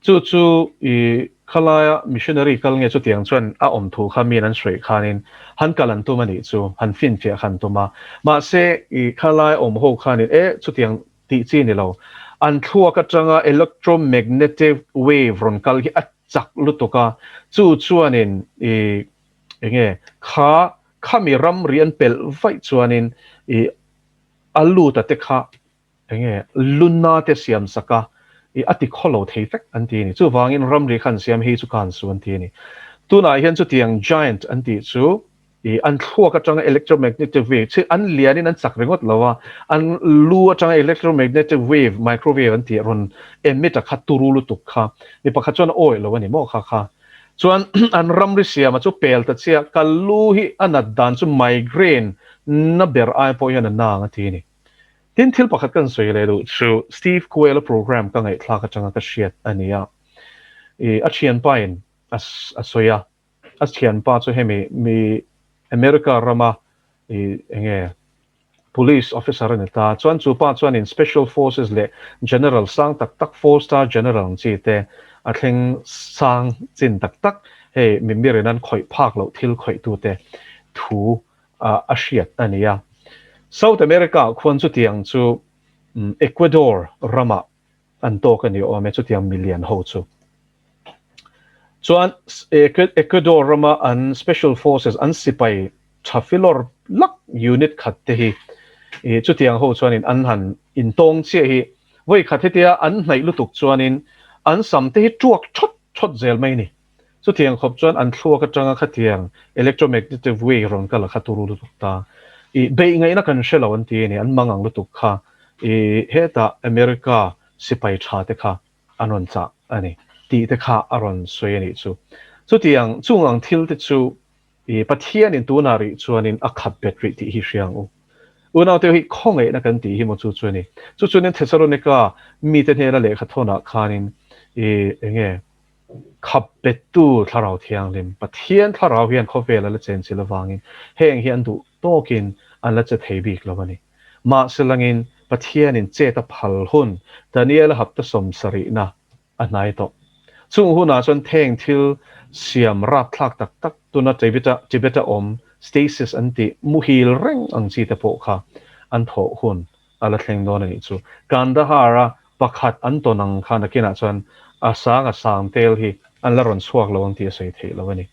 chu chu i khalaia missionary kal nge chutiang chuan a awm thu kha miin an sawi khanin han kal an tum a nih chu, han finfiah kha an tum a, mahse i khalaia awm ho khanin e chutiang tih chi ni lo. An thluak atanga electromagnetic wave rawn kal hi a chak lutuk a, chu chuanin i enge kha khami ramri an pelh vaih chuanin i a lut a te kha enge luna te siam sak a i a ti khaw lo thei vek an ti a ni. Chuvangin ramri kha an siam hei chu khan su an ti a ni. Tunah hian chutiang giant an tih chu. I an thluak atanga electromagnetic wave chi an lianin an chak ringawt lo a, an lu atanga electromagnetic wave, microwave an tih rawn emit a kha turu lutuk kha mi pakhat chuan a awih lo a ni maw kha kha. Chuan an ramri siama chu pel ta chiah, ka lu hi a nat dan chu migraine na ber ai pawh hian a nang a ti a ni. Tin thil pakhat kan sawi leh duh chu Steve Quayle-a program ka ngaihthlak atanga ka hriat a ni a, i a thianpain a sawi a, A thianpa chu hemi mi America rama i enge police officer a ni ta. Chuan chu pa chuanin special forces leh general sang tak tak four star general ang chi te a thleng sang chin tak tak hei mi mirin an khawih phak loh thil khawih tu te thu a hriat a ni a. South America ah khuan chutiang chu Ecuador ramah an tawk a ni awm e chutiang milian ho chu. Chuan Ecuador rama an special forces an sipai tha filawr lak unit khat te hi chutiang ho chuanin an han intawng chiah hi vawi khat hetia an hnaih lutuk chuanin an sam te hi tuak thawt thawt zel mai a ni. Chutiang khawp chuan an thluak atanga khatiang electromagnetic wave rawn kal a kha turu lutuk ta. I beih ngaihna kan hre lo an ti a ni, an mang ang lutuk kha. I hetah America sipai tha te kha an rawn chah a ni tih te kha a rawn sawi a nih chu. Chutiang chung ang thil te chu i Pathianin tunah rih chuanin a khat bet rih tih hi hria ang u. Unaute hi khawngaihna kan tih hi maw chu chu a ni. Chu chuanin Thesalonika mite hnena lehkha thawnah khanin i enge Khap bettu Thlarau Thianghlim, Pathian Thlarau hian khawvel a la chen chil avangin heng hi an duh tawkin an la che thei bik lo a ni. Mahse langin Pathianin chet a phal hun Daniela hapta sawmsarihna a hnai tawh. Chung hunah chuan theng thil siam rapthlak tak tak tuna Tibet-a awm stasis an tih muhil reng ang chi te pawh kha an thawh hun a la thleng dawn a nih chu. Kandahar-a pakhat an tawn ang kha nakinah chuan a sang a sang tel hi an la rawn chhuak lo ang tih a sawi theih lo a ni.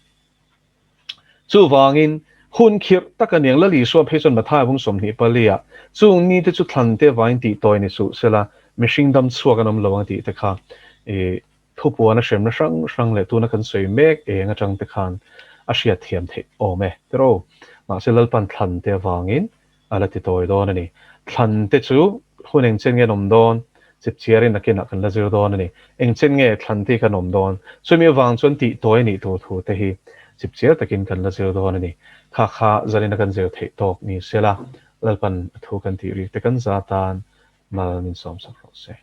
Chuvangin, hun khirh tak a niang Lal Isua phei chuan Matthai vung 24 ah chung nite chu thlan te vain tih tawi ni suh sela mihring dam chhuak an awm lo ang tih te kha i thupuan a hremna hrang hrang leh tuna kan sawi mek eng atang te khan a hriat thiam theih awm e. Tiraw? Mahse Lalpan thlan te avangin a la ti tawi dawn a ni. Thlan te chu hun eng chen nge an awm dawn? Chipchiarin nakinah kan la zir dawn a ni. Eng chen nge thlan te hi kan awm dawn? Chumi avang chuan tih tawi a nih tur thu te hi chipchiar takin kan la zir dawn a ni. Kha kha zanin a kan zir theih tawk ni sela, Lalpan a thu kan tih rik te kan za tan mal min sawmsak rawh se.